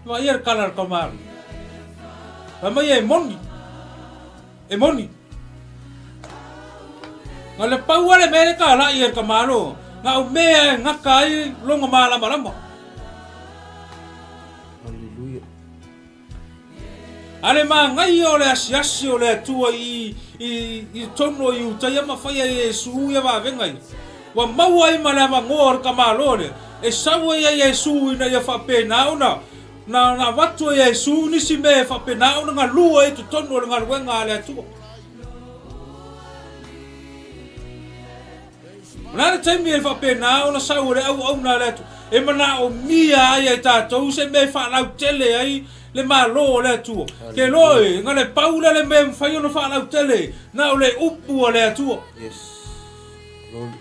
Vaaia le tala a le tama. Fai mai e moni. E moni. Na le pau le mea le talai e le tamalo. Na o mea e gata ai lona malamalama. Hallelujah. A le manaia o le asiasi o le Atua i, i, i totonu o Iutaia ma faia e Iesu ia vavega ia. Ua maua ai ma le avanoa o le tamaloa lea, e sau ai a Iesu ina ia faapena ona, na, na avatu e Iesu nisi mea e faapena ona galue ai i totonu o le galuega a le Atua. O le a le taimi e faapena ona sau e le auauna a le Atua e manaomia ai e tatou se mea e faalautele ai le Malo o le Atua. Ke loa e, na le pau lea le mea e mafai ona faalautele, na o le upu a le Atua. Yes. Glory.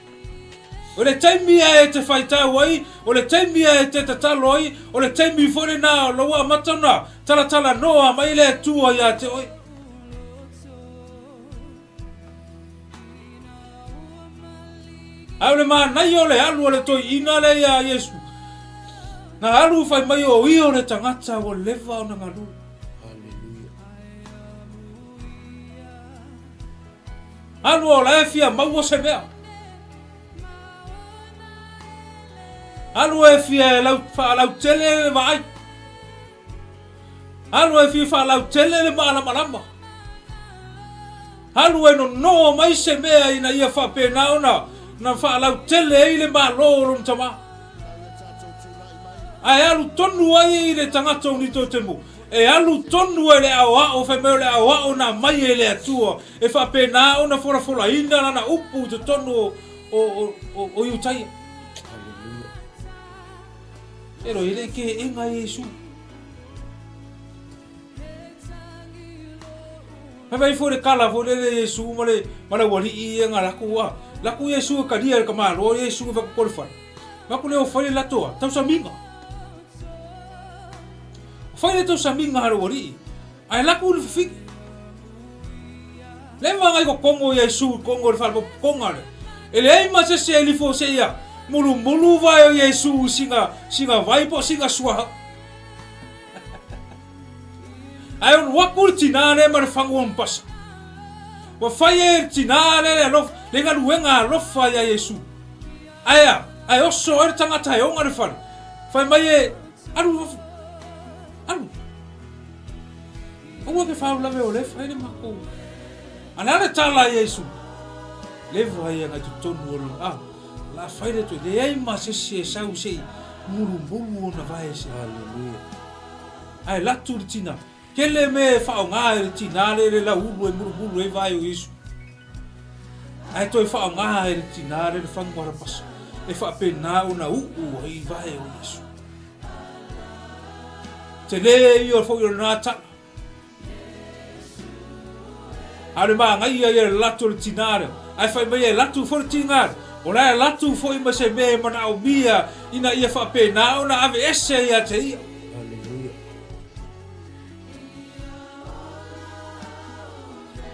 O le taimi a e te faitau ai, o le taimi a e te tatalo ai, o le taimi foi lena o lou amata ona talatalanoa mai le Atua ia te oe. Ae o le manaia o le alu a le toeaina lea ia Iesu, na alu fai mai o ia o le tagata ua leva ona galu. Hallelujah. Alu o la e fia maua se mea. Alu e fia e lau, faalautele le vaai. Alu e fia faalautele le maalamalama. Alu e nonoa mai se mea ina ia faapena ona na faalautele ai le Malo o lona tama. Ae alu tonu ai i le tagata o Nitotemo, e alu tonu ai le aoao, fai mai o le aoao na aumai e le Atua, e faapena ona folafolaina lana upu i totonu o, o, o, o, o Iutaia. Ero, e le ke'ega Iesu. Fai mai foi le kala foi lele Iesu ma le ma le auali'i ia nga lakou a. Lakou Iesu e kalia e le ka Malo Iesu e fai ko le fale. Lakou le o fai le lato a tausamiga. Fai le tausamiga a le auali'i ae lakou le fafine. Leva ngai ko kongo Iesu i kongo le fale konga le. E leai ma se se e lifo se ia mulumulu vae o Iesu i singa singa vai po singa suaha. Ae onu aku le tinā lea ma le fagu o Mpasa. Ua fai e le tinā lea le alofa, le galuega alofa iā Iesu. Ae a, ae oso ai le tagata e oga le fale. Fai mai e, alu i fafo. Alu. Aua ke faalavelave o lea e fai le makou. A le a le tala a Iesu? Leva ia ngai totonu o le, a, la fai le toe, leai ma se isi e sau se i mulumulu ona vae se. Hallelujah. Ae latu le tina. Kele mea e faaaoga e le tina le le lauulu e mulumulu ai vae o Iesu. Ae toe faaaoga e le tina le le fagu alapasa e faapena ona uu ai vae o Iesu. Tele ia foi o lena tala. A o le manaia ia le lato o le tinā lea, ae fai mai e latu foi le tinā lea, o la e latu foi ma se mea e manaomia ina ia faapena ona aveese ia te ia. Hallelujah.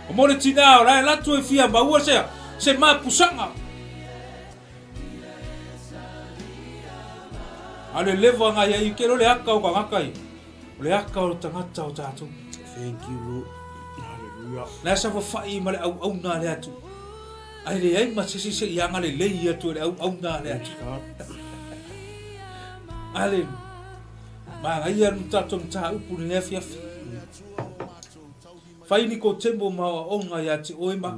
O mo le tinā, o la e latu e fia maua se, se mapusaga. A o le leva ngai ai, ke lo le aka o kangaka ia. O le aka o le tagata o tatou. Thank you, Lord. Hallelujah. La sa fafa'i ma le auauna a le Atua. Ae leai ma se isi se i agalelei atu e le auauna a le Atua. Aleluia. Manaia le tatou mataupu i lenei afiafi. Fai Nikotemo ma aoaoga ia te oe ma.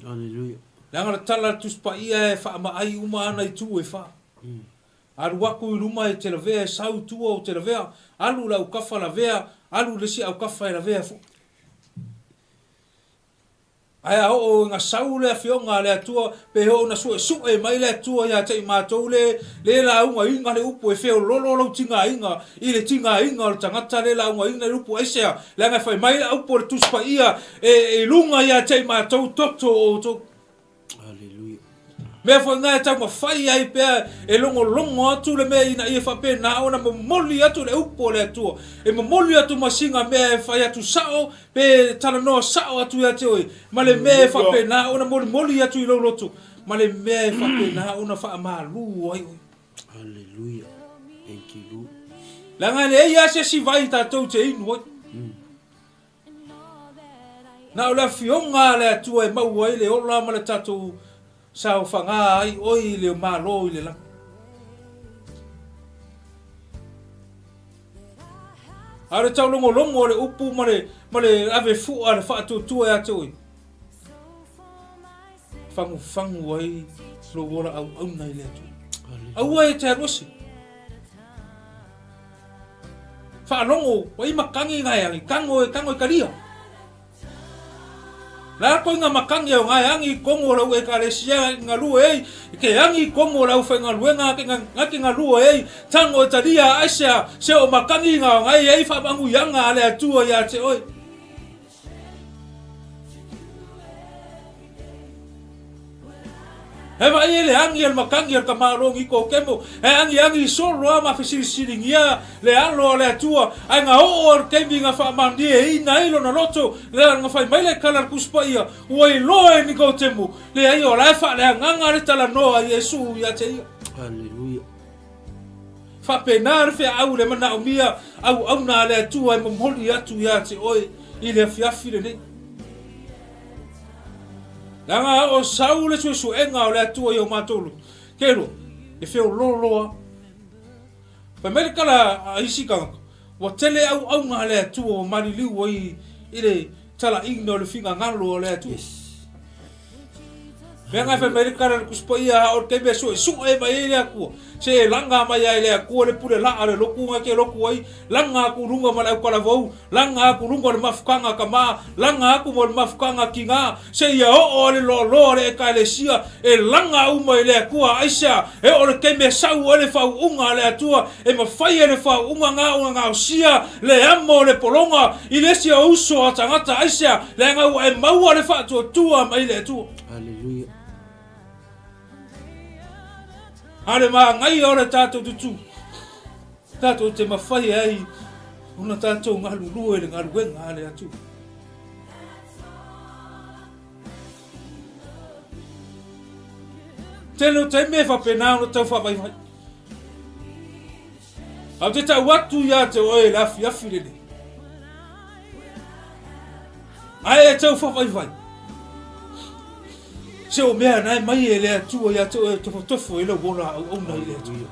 Hallelujah. Leaga le tala a le Tusi Paia e faamaai uma ana itu e fa. Alu aku i luma e te lavea e sau i tua o te lavea, alu i le aukafa lavea, alu i le isi aukafa e lavea foi. Ae a oo ina sau le Afioga a le Atua, pe oo ina suesue mai le Atua ia te i matou le, le laugaina le upu e feololo lou tigaina i le tigaina o le tagata le laugaina le upu aisea, leaga e fai mai le upu o le Tusi Paia e, i luga ia te i matou toto o outou. Aleluia. Mea foi na e taumafai ai pea e logologo atu le mea ina ia faapena ona momoli atu le upu a le Atua. E momoli atu ma sina mea e fai atu sao pe talanoa sao atu ia te oe, ma le mea e faapena ona molimoli atu i lou loto, ma le mea e faapena ona faamalu ai oe. Aleluia. Thank you, Lord. Leaga e leai lava se isi vai tatou te inu ai. Na o le Afioga a le Atua e maua ai le ola ma le tatou saofaga ai oe i le Malo i le lagi. A o le taulogologo o le upu ma le, ma le ave fua le faatuatua ia te oe, fagufagu ai lou ola auauna i le Atua. Aua e te alu ese. Faalogo ua i makangi ngae angi kango e kango i kalia. La ko nga makangi o ngae angi kongo lau ekalesia ngalue ei ke angi kongo lau whaingaluenga ke nga ke ngalue ei tango e talia aisea se o makangi nga ngae ei whamanguianga ale Atua ia te oe. He vaai e le agi a le matagi a le tamaloa Nikotemo, he agiagi solo a ma fesilisiligia le alo a le Atua, ae na oo a le taimi na faamanieina ai lona loto, lea na fai mai le tala a le Tusi Paia, Ua iloa e Nikotemo, leai o la e faaleagaga le talanoa a Iesu ia te ia. Haleluia. Faapena le feaau i le manaomia auauna a le Atua e momoli atu ia te oe i le afiafi lenei. Leaga o sau le suesuega o le Atua i o matou loto, kelo, e feoloolo a. Fai mai le tala a isi tagata, ua tele auauna a le Atua ua maliliu ai i le talaiina o le finagalo o le Atua. Yes. Mea nga fai mai le tala a le Tusi Paia, a o le taimi e suesue mai ai le Atua, se e laga mai ai le Atua le pule laa o le lotu na e te lotu ai, laga atu luga ma le autalavou, laga atu luga o le mafutaga a tama, laga atu ma le mafutaga a tina, seia oo a le loaloa o le Ekalesia, e laga uma i le Atua. Aisea? E oo le taimi e sau ai le faauuga a le Atua, e mafai e le faauuga na ona gaosia le amo o le pologa i le isi o uso a tagata. Aisea? Leaga ua e maua le faatuatua mai le Atua. Aleluia. A le manaia o le tatou tutū, tatou te mafai ai ona tatou galulue i le galuega a le Atua. Tele o taimi e faapena ona tau faavaivai. Ae ou te tau atu ia te oe i le afiafi lenei. Ae e tau faavaivai. Se o mea na e mai e le Atua ia te oe e tofotofo i lou ola auauna i le Atua.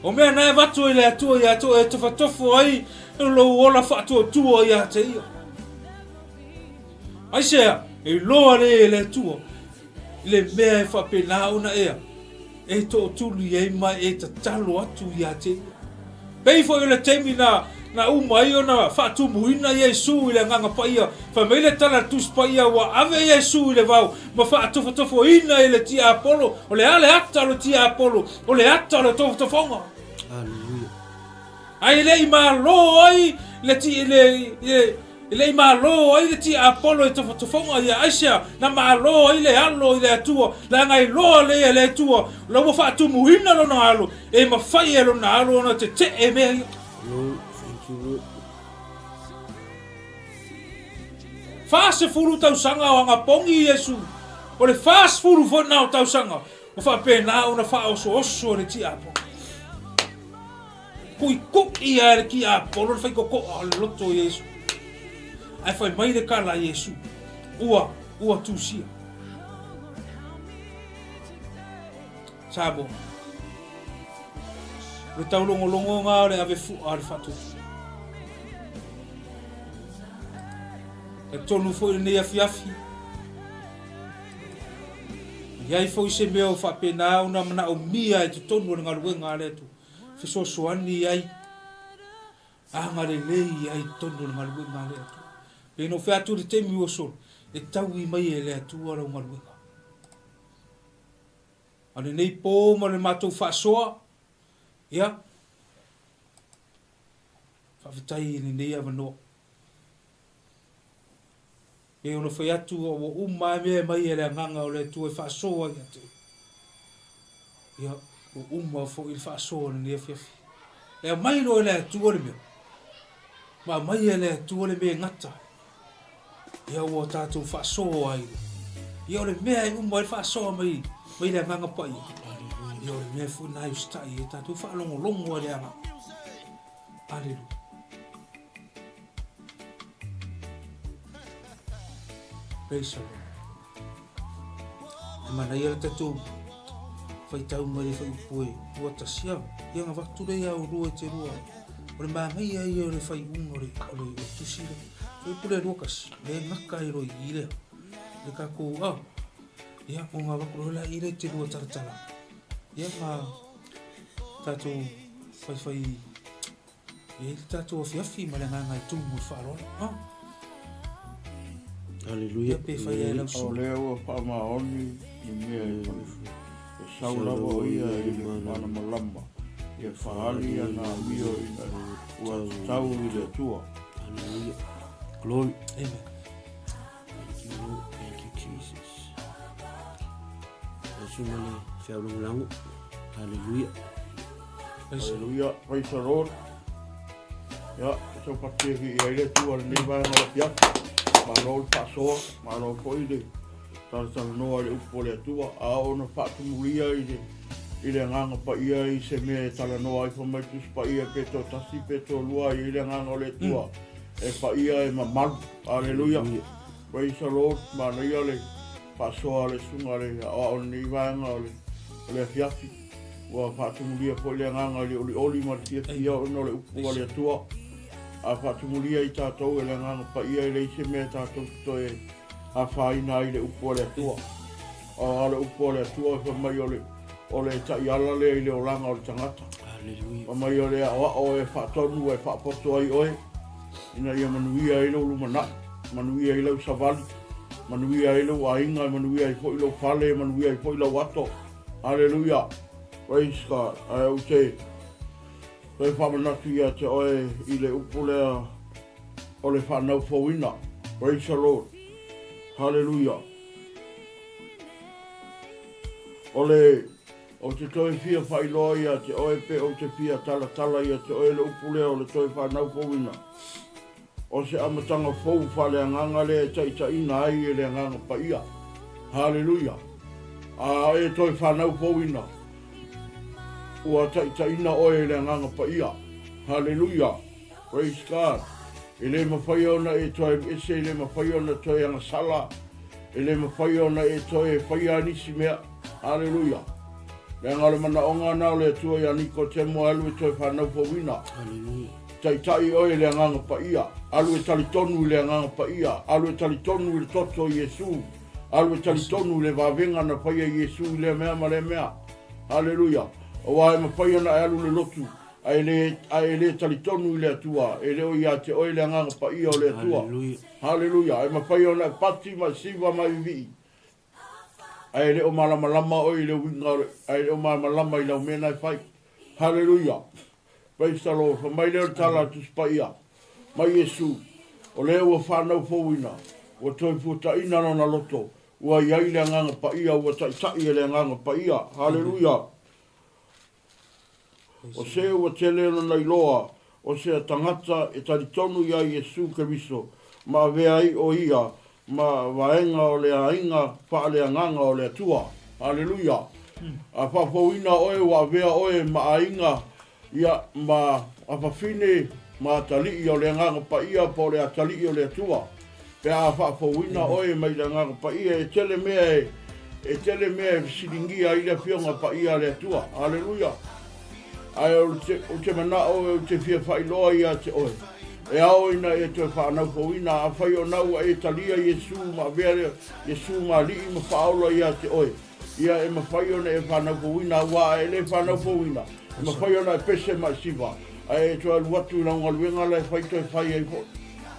O mea na e avatu e le Atua ia te oe e tofotofo ai lou ola faatuatua ia te ia. Aisea, e iloa le e le Atua i le mea e faapena ona ea e tootuli ai ma e tatalo atu ia te ia. Pei foi o le taimi na, na uma ai ona faatumuina Iesu i le Agaga Paia, fai mai le tala a le Tusi Paia ua ave Iesu i le vao ma faatofotofoina e le tiapolo. O le a le ata o le tiapolo? O le ata o le tofotofoga. Aleluia. Ae le i malo ai le, ti, le, le E le i malo ai le tiapolo i tofotofoga ia, aisea? Na malo ai le alo i le Atua, leaga e iloa lea e le Atua, o la ua faatumuina lona alo, e mafai e lona alo ona tetee mea ia. Glory, thank you Lord. 40 tausaga o agapogi Iesu, o le 40 foi lena o tausaga, ua faapena ona faaosooso e le tiapolo. Kuiku'i a e le tiapolo le faitoto'a o le loto o Iesu. Ae fai mai le tala a Iesu, Ua, ua tusia. Samoa. O le taulogologo o le ave fu'a o le faatuatua. Talitonu foi lenei afiafi, e i ai foi se mea o faapena ona manaomia i totonu o le galuega a le Atua. Fesoasoani ai, agalelei ai i totonu o le galuega a le Atua. Pei ona ou fai atu i le taimi ua sola, e taui mai e le Atua lau galuega. A o lenei po ma le matou faasoa, ia, faafetai i lenei avanoa. Pei ona fai atu ua uma lava mea e aumai e le Agaga o le Atua e faasoa ia te oe. Ia, ua uma foi le faasoa o lenei afiafi. E aumai loa e le Atua le mea, ma aumai e le Atua le mea e gata ai. Ia ua tatou faasoa ai loa. Ia o le mea e uma ai le faasoa mai, mai le Agaga Paia. Ia o le mea foi lena e usitai ai tatou faalogologo ai le Agaga. Aleluia. Praise the Lord. E manaia le tatou faitau mai le whaiupu e ua tasia. Ia nga watu le ia o rua i te rua. O le manaia ia o le whaiunga o le, o le, o le tusi le. Whaiupu le rua kasi. Le ngaka i roi i lea. Le kako, ah. Ia, o ngā waku la i le te rua taratara. Ia, ngā tātou whaiwhai E ai le tatou afiafi ma le agaga e tumu i le faaaloalo. Ha? Aleluia. Ia pe fai ai lau O sui. lea ua faamaoni i mea e e sau lava o ia i le malamalama, ia faaali ana amio ina ua tatau i le Atua. Aleluia. Glory. Amen. Thank you, Lord. Thank you, Jesus. Lau susuga le feau lagolago. Haleluia. Haleluia. Praise the Lord. Ia, taupati e i ai le Atua lenei vaega o le afiafi. Malo le faasoa, malo foi le talatalanoa i le upu a le Atua, a oo ona faatumulia i le i le agaga paia i se mea e talanoa ai fai mai Tusi Paia pe toatasi pe toalua i ai le agaga o le Atua e paia e mamalu. Aleluia. Praise the Lord. Manaia le faasoa a le susuga le aoao i lenei vaega o le o le afiafi. Ua faatumulia foi le agaga i le olioli ma le fiafia ona o le upu a le Atua. A faatumulia i tatou e le agaga paia e leai se mea tatou te toe afaina ai le upu a le Atua. A o le upu a le Atua fai mai o le o le taiala lea i le olaga o le tagata. Hallelujah. Fai mai o le aoao e faatonu e faapoto ai oe ina ia manuia ai lou lumanai, manuia ai lau savali, manuia ai lou aiga, manuia ai foi lou fale, manuia ai foi lau ato. Hallelujah. Praise God. Ae ou te toe faamanatu ia te oe i le upu lea o le fanau fouina. Praise the Lord. Hallelujah. O le, ou te toe fia faailoa ia te oe pe ou te fia talatala ia te oe le upu lea o le toe fanau fouina. O se amataga fou faaleagaga lea e taitaiina ai e le Agaga Paia. Haleluia! A e toe fanau fouina, ua taitaiina oe e le Agaga Paia. Haleluia! Praise God! E le mafai ona e toe alu ese, e le mafai ona toe agasala, e le mafai ona e toe faia nisi mea. Haleluia! Leaga o le manaoga na o le Atua ia Nikotemo alu e toe fanau fouina. Haleluia! Taitai oe i le Agaga Paia. Alu e talitonu i le Agaga Paia. Alu e talitonu i le toto o Iesu. Alu e talitonu i le vavega na faia e Iesu i lea mea ma lea mea. Haleluia! Aua e mafai ona e alu i le lotu, ae le, ae e le talitonu i le Atua, e le o ia te oe le Agaga Paia o le Atua. Haleluia! E mafai ona e pati ma e siva ma e vivii, ae le o malamalama oe i le uiga o le, ae le o malamalama i lau mea na e fai. Haleluia! Praise the Lord. Fai mai lea o le tala a Tusi Paia, mai Iesu, o lea ua fanau fouina, ua toe fuataina lona loto, ua i ai le Agaga Paia, ua taitai e le Agaga Paia. Haleluia! O se ua tele lona iloa, o se tagata e talitonu iā Iesu Keriso, ma avea ai o ia ma vaega o le aiga faaleagaga o le Atua. Aleluia! A faafouina oe ua avea oe ma aiga, ia, ma afafine ma atalii o le Agaga Paia po o le atalii o le Atua. Pe a faafouina oe mai le Agaga Paia, e tele mea e, e tele mea e fesiligia ai le Afioga Paia a le Atua. Aleluia! Ae ou te, ou te manao ou te fia faailoa ia te oe, e ao ina e toe faanaufouina, afai ona ua e talia Iesu ma avea le Iesu ma Alii ma Faaola ia te oe, ia e mafai ona e faanaufouina, aua a e le faanaufouina, e mafai ona e pese ma e siva, ae e toe alu atu i lau galuega la e fai toe fai ai foi.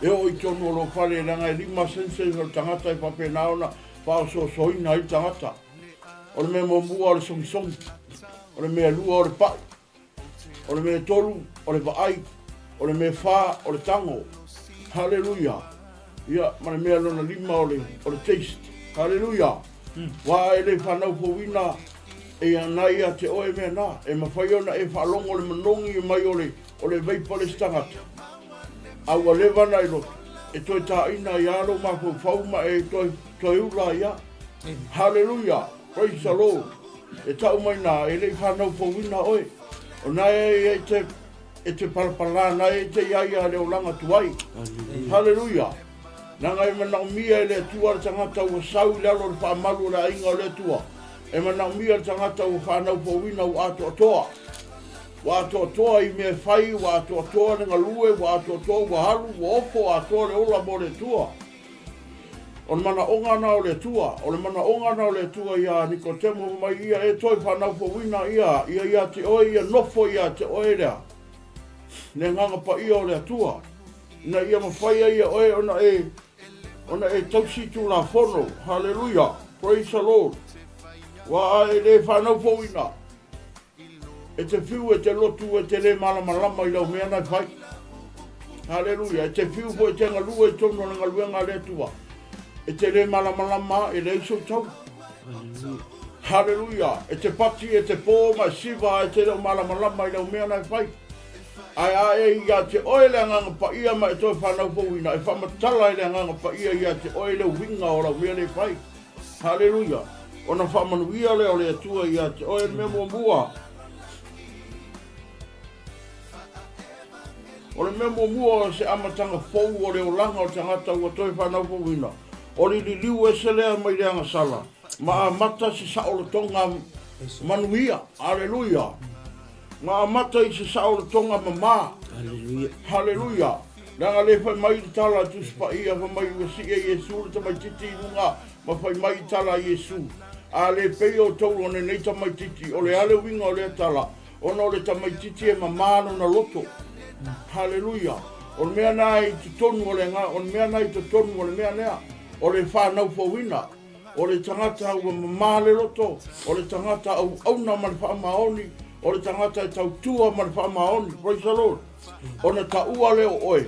E oo i tonu o lou fale, leaga e lima senses o le tagata e faapena ona faaosoosoina ai le tagata. O le mea muamua o le sogisogi, o le mea lua o le pai, o le mea tolu o le vaai, o le mea fā o le tago. Haleluia! Ia, ma le mea lona lima o le, o le taste. Haleluia! Wā e le whanau fouina, e ana ia te oe mea nā. E mawhai ona e whaalogo le manogi mai o le, o le vaipa le si tagata. A ua leva na i loto. E toe tāina i alo mafaufau ma e toe, toe ula ia. Haleluia! Praise the Lord! E tau mai nā, e le i whanau fouina oe. O nā e e te, e te palapalā, nā e te ia ia le olanga tuai. Haleluia! Nanga e manaomia e le Atua le tagata ua sau i lalo o le faamalu o le aiga o le Atua. E manaomia le tagata ua whanau fouina ua atoatoa. Ua atoatoa i mea e fai, ua atoatoa le galue, ua atoatoa ua alu, ua ofo atoa le ola mo le Atua. O le manaoga na o le Atua, o le manaoga na o le Atua iā Nikotemo fai mai ia e toe fanau fouina ia, ia ia te oe ia nofo ia te oe lea, le Agaga Paia o le Atua, ina ia mafai ai e oe ona e, ona e tausi Tulafono. Haleluia! Praise the Lord! Ua a e le fanau fouina. E te whiu, e te lotu, e te le malamalama i lau mea na e fai. Haleluia. E te whiu foi e te galue i tonu o le galuega a le Atua. E te le malamalama, e leai sou tau. Haleluia! E te pati, e te pō ma e siva e te le o malamalama i lau mea na e fai. Ae a e ia te oe le Agaga Paia ma e toe whanau fouina, e whaamatala e le Agaga Paia ia te oe le uiga o lau mea le fai. Haleluia! Ona whaamanuia lea o le Atua ia te oe le mea muamua. O le mea muamua o se amataga fou o le olaga o le tagata ua toe whanau fouina, o le liliu ese lea mai le agasala, ma amata se saolotoga manuia. Aleluia! Ma amata i se saolotoga mamā. Aleluia. Haleluia! Leaga le fai mai le tala a Tusi Paia, fai mai ua sii e Iesu le tamaititi i luga, ma fai mai i tala a Iesu, A le pei outou o lenei tamaititi, o le a le uiga o lea tala? Ona o le tamaititi e mamā lona loto. Haleluia! O le mea na i totonu o le, o le mea na i totonu o le mea lea, o le whanau fouina. O le tagata ua mamā le loto, o le tagata auauna ma le faamaoni, o le tagata e tautua ma le faamaoni. Praise the Lord. Ona taua lea o oe,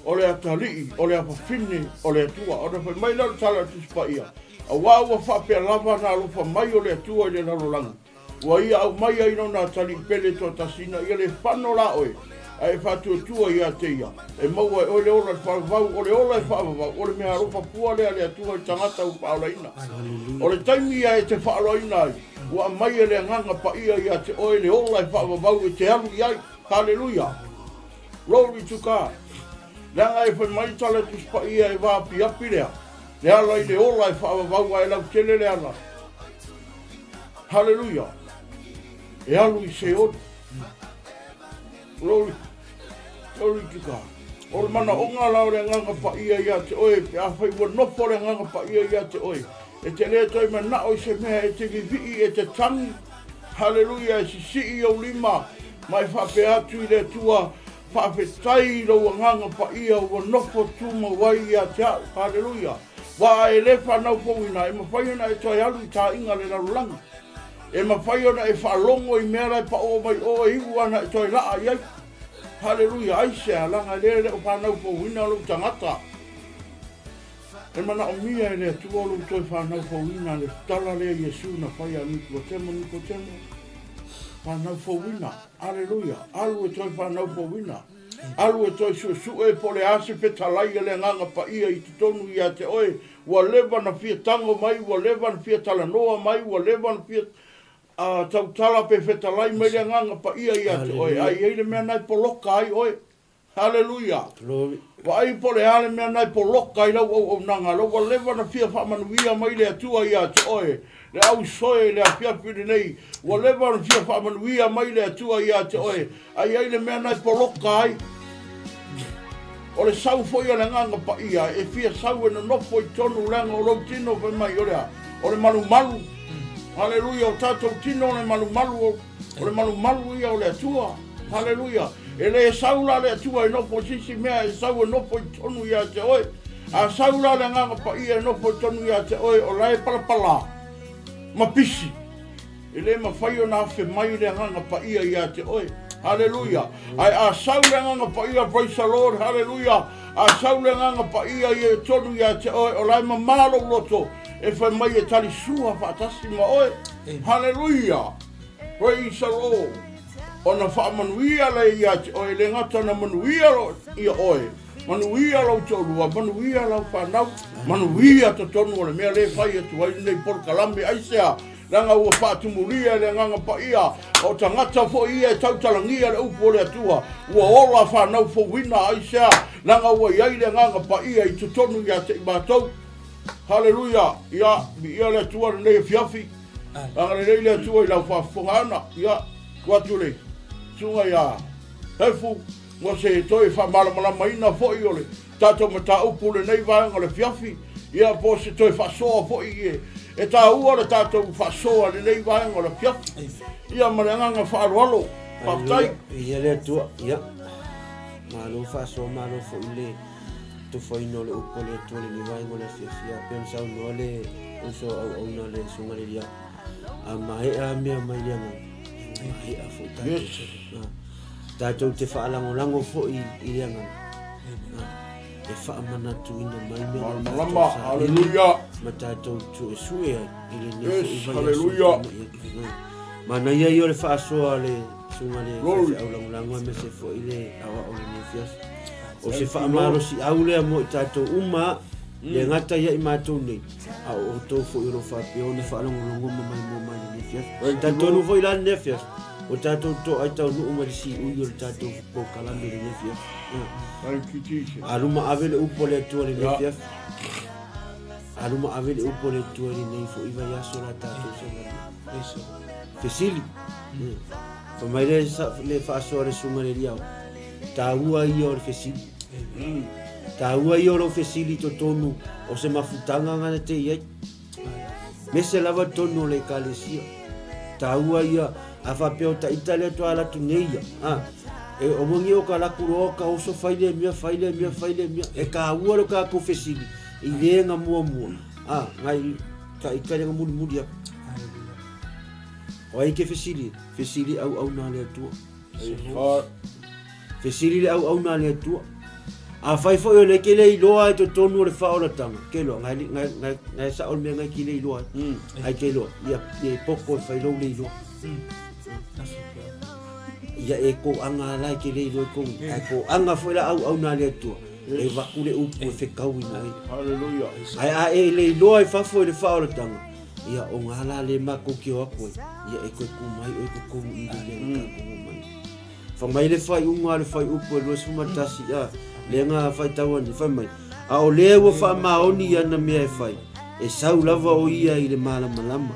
o le atalii, o le afafine, o le Atua. Ona fai mai lea o le tala a le Tusi Paia, Auā ua faapea lava na alofa mai o le Atua i le lalolagi, Ua ia aumaia i lona atalii pele toatasi ina ia le fano la oe, ae e faatuatua ia te ia, e maua e oe le ola i le faavavau, o le ola e faavavau, o le mea alofa fua lea a le Atua i tagata ua faaolaina. O le taimi ia e te faaoloaina ai, ua aumai e le Agaga Paia ia te oe le ola e faavavau e te alu i ai. Haleluia! Glory to God! Leaga e fai mai tala e Tusi Paia e vaapiapi lea, le ala i le ola e faavavau ae lautele le ala. Haleluia! E alu i Seoli. Glory, glory to God. O le manaoga la o le Agaga Paia ia te oe, pe afai ua nofo le Agaga Paia ia te oe, e te le toe manao i se mea e te vivii, e te tangi, haleluia, e sisii ou lima, ma e faapea atu i le Atua, Faafetai i lou Agaga Paia ua nofo tumau ai ia te au. Haleluia! Wa e le fanau fouina, e mafai ona e toe alu i taaiga le lalolagi. E mafai ona e faalogo i mea la e paoo mai o e iu ana e toe laa i ai. Haleluia! Aisea, leaga e le le o fanau fouina lou tagata. E manaomia e le Atua lou toe fanau fouina le tala lea Iesu na fai a Nikotemo, Nikotemo, fanau fouina. Aleluia! Alu e toe fanau fouina. Alu e toe suesue po o le a se fetalai a le Agaga Paia i totonu ia te oe, ua leva na fia tago mai, ua leva na fia talanoa mai, ua leva na fia tautala pe fetalai mai le Agaga Paia ia te oe, a i ai le mea na e poloka ai oe. Haleluia! Glory. Vaai po o le a le mea na e poloka i lau auaunaga, lau ua leva na fia faamanuia mai le Atua ia te oe, le au soe i le afiafi lenei, ua leva na fia faamanuia mai le Atua ia te oe, a i ai le mea na e poloka ai. O le sau foi a le Agaga Paia, e fia sau e nonofo i totonu leaga o lou tino fai mai o le a? O le malumalu. Haleluia, o tatou tino o le malumalu o O le malumalu ia o le Atua. Haleluia. E le sau la le Atua e nofo i se isi mea, e sau e nofo i totonu ia te oe. A sau la le Agaga Paia e nofo i totonu ia te oe, o la e palapala ma pisi. E le mafai ona afe mai le Agaga Paia ia te oe. Haleluia. Ae a sau le Agaga Paia, praise the Lord, haleluia. A sau le Agaga Paia ia i totonu ia te oe, o la e mamā lou loto, e fai mai e talisua faatasi ma oe. Haleluia. Praise the Lord. Ona faamanuia lea ia te oe, le gata na manuia lo, ia oe, manuia lou toalua, manuia lau fanau, manuia totonu o le mea le fai atu ai lenei polokalame. Aisea? Leaga ua faatumulia e le Agaga Paia, o tagata foi ia e tautalagia le upu o le Atua, ua ola fanau fouina. Aisea? Leaga ua i ai le Agaga Paia i totonu ia te i matou. Haleluia! Ia, viia le Atua lenei afiafi. Agalelei le Atua i lau faafofoga Ia, tuu atu le susuga ia Hefu mo se toe faamalamalamaina foi o le tatou mataupu lenei vaega o le afiafi, ia po o se toe faasoa foi e, e taua le tatou faasoa lenei vaega o le afiafi. Ia ma le agaga faaaloalo. Faafetai. Ia le Atua, ia. Malo faasoa, malo foi le tufaina o le upu a le Atua i lenei vaega o le afiafi. A pei ona saunoa le uso auauna le Susuga i le Liao, a maea mea mai le agaga, e maea foi tatou. Yes. Tatou te faalagolago foi i le agaga, e faamanatuina mai mea na tatou Malamalama. saili. Haleluia. ma tatou suesue ai i lenei Yes, foi vaiaso e hallelujah. tamai atu. Manaia ia o le faasoa a le susuga le Glory. faifeau lagolago aemaise foi le aoao o lenei afiafi. O se Thank you, Lord. faamalosiau lea mo i tatou uma, le gata ia i matou nei, a o outou foi o lo o faapea ona faalogologo ma maimoa mai i lenei afiafi. Thank you, Talitonu Lord. foi la lenei afiafi, ua tatou toai taunuu mai le siui o le tatou polokalame i lenei afiafi. Thank you, Jesus. Alu ma ave le upu a le Atua i lenei Yeah. afiafi. Alu ma ave le upu a le Atua i lenei foi vaiaso la tatou savali. Fesili. Fai mai le, le faasoa le susuga le Liao, taua ia o le fesili. Taua ia o lou fesili i totonu o se mafutaga gana te i ai. Mese lava totonu o le ekalesia. Taua ia, a faapea o taita lea toa alu atu nei ia, a, e omogi o ka laku loa ka oso fai lea mea, fai lea mea, fai lea mea. E taua lo tatou fesili i le ga muamua, a, ngai taita lea ga mulimuli aku. O ai ke fesili? Fesili auauna a le Atua. Fesili le auauna a le Atua. Afai foi o lea e te le iloa i totonu o le faaolataga, ke iloa, ngai, ngai, ngai, ngai sao le mea ngai te le iloa ai. Ai ke iloa, ia, ia e poko e fai lou le iloa. Ia e koaga ala e te le iloa i kou, ae koaga foi la auauna a le Atua, e vaku le upu e fekau ina ai. Hallelujah. Ae a e le iloa i fafo i le faaolataga, ia o ngā la le makou ke o atu ai, ia e toe ku mai oe totonu i le lea i tatou o mai. Fai mai le faaiuga a le fuaiupu e 21, a, lea na faitau ane, fai mai, A o lea ua faamaoni i ana mea e fai, e sau lava o ia i le malamalama,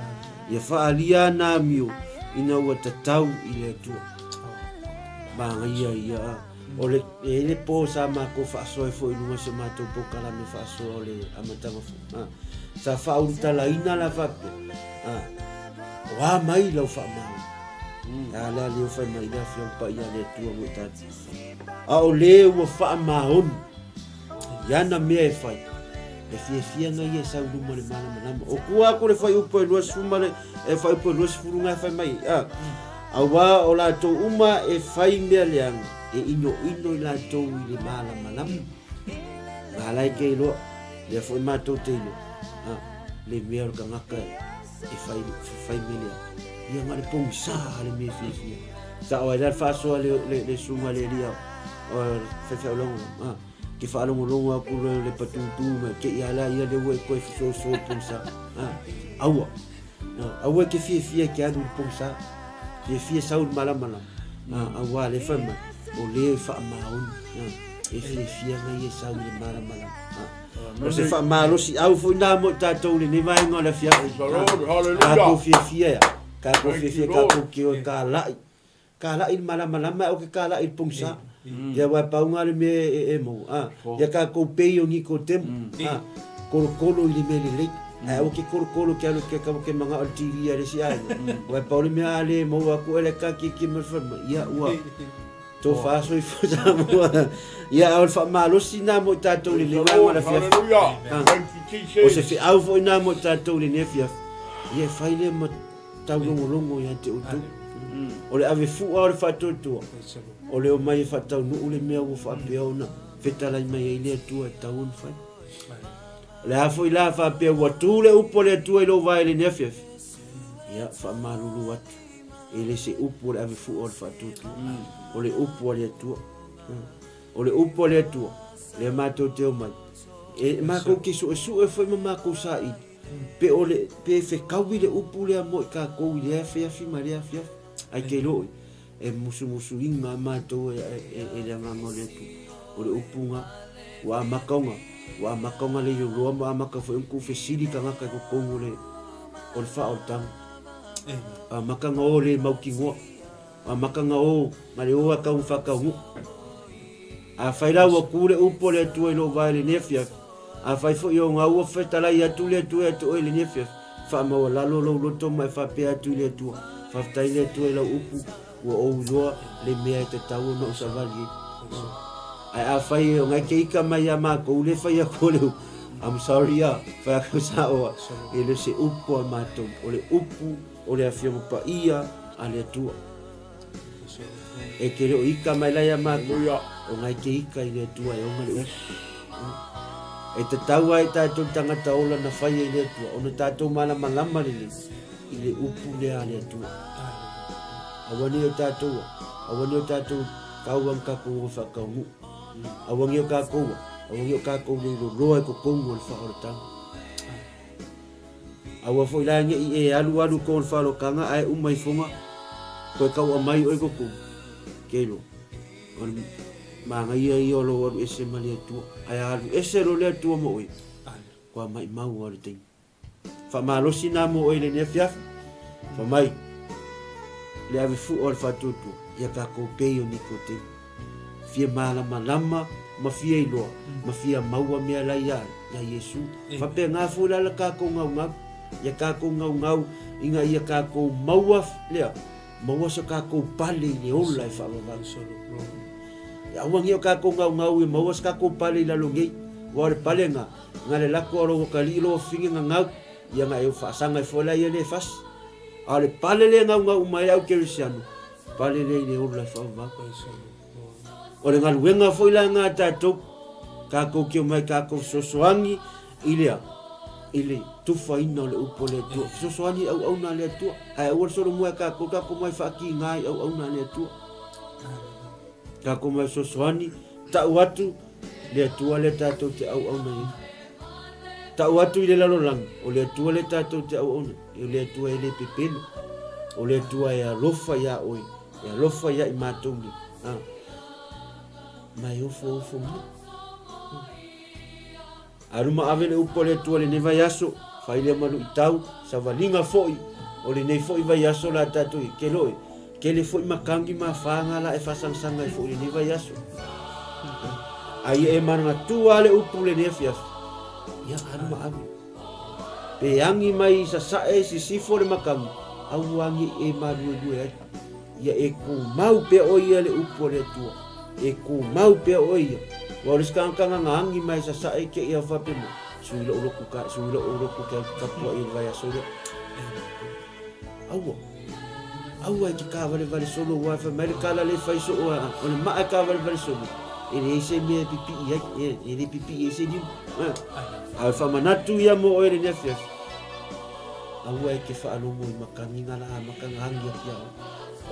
ia faaalia ana amio ina ua tatau i le Atua. Manaia ia, a. O le, e i ai le po sa matou faasoa ai foi i luga o si o matou polokalame faasoa o le amataga foi, a, sa faaulutalaina la faapea, a, o a mai lau faamaoni? A lea leo fai mai le Afioga Paia a le Atua mo i tatou. A o le ua faamaoni i ana mea e fai, e fiafia na ia e sau i luma o le malamalama. O tua atu le fuaiupu e 20 ma le e fuaiupu e 20 na e fai mai ai, a, auā o latou uma e fai mea leaga, e inoino i latou i le malamalama. Na ala e ke iloa, lea foi matou te iloa, a, le mea o le tagata e e fai, fai mea leaga. Ia na o le pogisa le mea e fiafia. Sao ai la le faasoa le, le, le susuga le alii o le faifeau lagolago. Ah, ke faalogologo atu le, le patutū mai, te i ala ia le ua e koe fesoasoa i pogisa. Ah, aua. Ah, aua e ke fiafia e ke alu i le pogisa. Fiafia sau i le malamalama. Ah, auā le fai mai, o le e faamaoni. Ah, e fiafia ngai e sau i le malamalama. Ah. O se faamalosiau foi na mo i tatou i lenei vaega o le afiafi. Tatou fiafia ia. Tatou fiafia tatou te o e kalai. Kalai i le malamalama ae aua ke kalai i le pogisa. Ia aua e pau na le mea e maua. Ia tatou pei o Nikodemo. Kolokolo i le mea lelei. Ae aua ke kolokolo ke alu ke kau ke manao i le TV a le isi aiga. Aua e pau le mea a le maua atu e le kakiki ma le falemai. Ia ua Tofa soifua Samoa. Ia, o le faamalosi na mo i tatou i lenei vaega o le afiafi. O se feau foi na mo i tatou i lenei afiafi. Ia, e fai lea ma taulogologo ia te outou. O le ave fua o le faatuatua, o le omai e faataunuu le mea ua faapea ona fetalai mai ai le Atua e tatau ona fai. O le a foi la faapea ua tu le upu a le Atua i lou vae i lenei afiafi, ia, faamalulu atu. E le se upu o le ave fua o le faatuatua. O le upu a le Atua. O le upu a le Atua, lea matou te omai. E matou te suesue foi ma matou saili, pe o le, pe fekaui le upu lea mo i tatou i lea afiafi ma lea afiafi. Ae te iloa e musumusuina lava matou e, e, e le Agaga o le Atua. O le upu na, ua amata ona, ua amata ona leioloa ma amata foi ona tuufesili tagata i totonu o le, o le faaolataga. Amata na o le mautinoa. Amata na o, na le o a tau whakaungu. Afai la ua ku le upu a le Atua i lou vae i lenei afiafi, afai foi o nga ua fetalai atu le Atua ia te oe i lenei afiafi, faamaualalo lou loto ma e faapea atu i le Atua, Faafetai le Atua i lau upu, ua ou iloa le mea e tatau ona ou savali ai. Ae afai o ngai te ika mai ia matou le fai atu o le upu, I'm sorry a, fai atu sao a, e le o se upu a matou, o le upu o le Afioga Paia a le Atua. E te le o ika mai la ia matou, o ngai te ika i le Atua e ona le upu. E tatau lava i tatou tagata ola na faia i le Atua ona tatou malamalama lelei i le upu lea a le Atua. Aua nei o tatou, aua nei o tatou tau ana kakou oga faataunuu. Aua nei o kakou, aua nei o kakou le iloloa i totonu o le faaolataga. Aua foi la ne i e alualu i totonu o le faaolataga ae uma ifoga toe tau aumai oe i totonu. Kelo. O le manaia ia o lou alu ese ma le Atua. Ae a alu ese loa le Atua ma oe, kua maimau lava le taimi. Faamalosi na mo oe i lenei afiafi. Fai mai, le ave fua o le faatuatua, ia tatou pei o Nikotemu. Fia malamalama ma fia iloa ma fia maua mea la ia ia Iesu. Faapena foi la le tatou gaugau. Ia tatou gaugau ina ia tatou maua lea Maua so kakou pale i le ola e faavavau. E aua nei o kakou gaugau e maua se kakou pale i lalo nei, aua o le pale na, na le lako a lou atalii lou afine gagau, ia na e faasaga ai foi la ia le fasi. A o le pale lea e gaugau uma ai le au kerisiano, pale lea i le ola e faavavau. O le galuega foi la na a tatou, kakou te omai kakou fesoasoani i le a? I le tufaina o le upu a le Atua. Fesoasoani i auauna a le Atua. Ae aua le solomua e kakou, kakou mai faakiga i auauna a le Atua. Kakou mai fesoasoani, tau atu le Atua lea tatou te auauna i ai. Tau atu i le lalolagi, o le Atua lea tatou te auauna, o le Atua e le pepelo. O le Atua e alofa iā oe, e alofa iā i matou nei. Ha. Ma e ofoofogia. Alu ma ave le upu a le Atua i lenei vaiaso, fai lea ma luitau, savaliga foi o lenei foi vaiaso la tatou i ke loe, kele foi makangi ma whanga la e whasangasanga ai foi lenei vaiaso. Ai e mangatua le upu lenei afiafi. Ia alu ma ave. Pe angi mai i sasae i sisifo le makangi, aua angi e maluelue ai. Ia e kumau pea oe ia le upu a le Atua. E kumau pea oe ia. Aua o le isi tagata na na agi mai sasae ke ia faapea mai, sui lou lotu ka, sui lou lotu ke au tapuai i le vaiaso lea. Aua. Aua e te kāwalewale solo aua e fai mai le kala le fai soo a, o le maa e kāwalewale solo. E leai se mea e pipii ai, e, e le pipii ai se niu. A o le faamanatu ia mo oe lenei afiafi. Aua e te faalogo i makani nga la amata nga angi atu ia oe.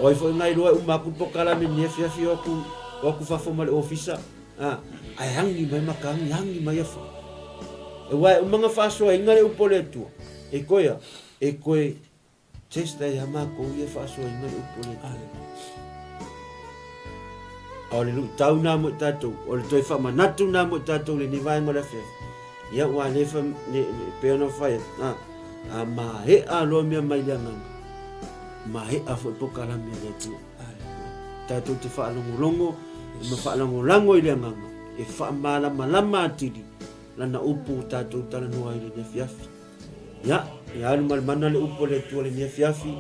O ai foi nga iloa e uma aku pokalame ni afiafi o aku, o aku fafo ma le ofisa, a, ae angi mai maka angi, angi mai afa. E wa e uma nga faasoaina le upu a le Atua, e koe a, e koe test ai ha makou ia faasoaina le upu a le Atua. A o le luitau na mo i tatou, o le toe faamanatu na mo i tatou i lenei vaega o le afiafi, Ia ua le fa le pei ona fai atu, a, a maea loa mea mai le agaga, maea foi pokalame a le Atua. Tatou te faalogologo ma faalagolago i le agaga e faamalamalama atili lana upu ua tatou talanoa ai i lenei afiafi. Ia, e alu ma le mana le upu a le Atua i lenei afiafi.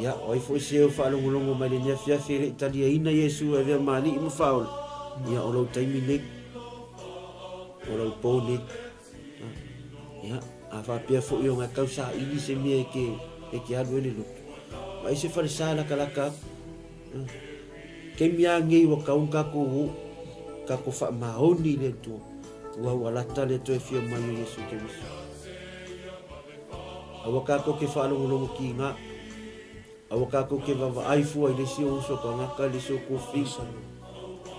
Ia, o ai foi se o faalogologo mai i lenei afiafi e le i taliaina Iesu e avea ma Alii ma Faaola, ia o lou taimi nei. O lau pou nei. Ia, a faapea foi ona e tau saili se mea e te, e te alu ai le lotu. Vaai se falesa latalata atu. Taimi lava nei ua tatau ona tatou o, tatou faamaoni i le Atua, ua ua lata le toe afio mai o Iesu Keriso. Aua tatou te faalogologo kiga. Aua tatou te vavaai fua i le isi o uso tagata, le isi o kofi.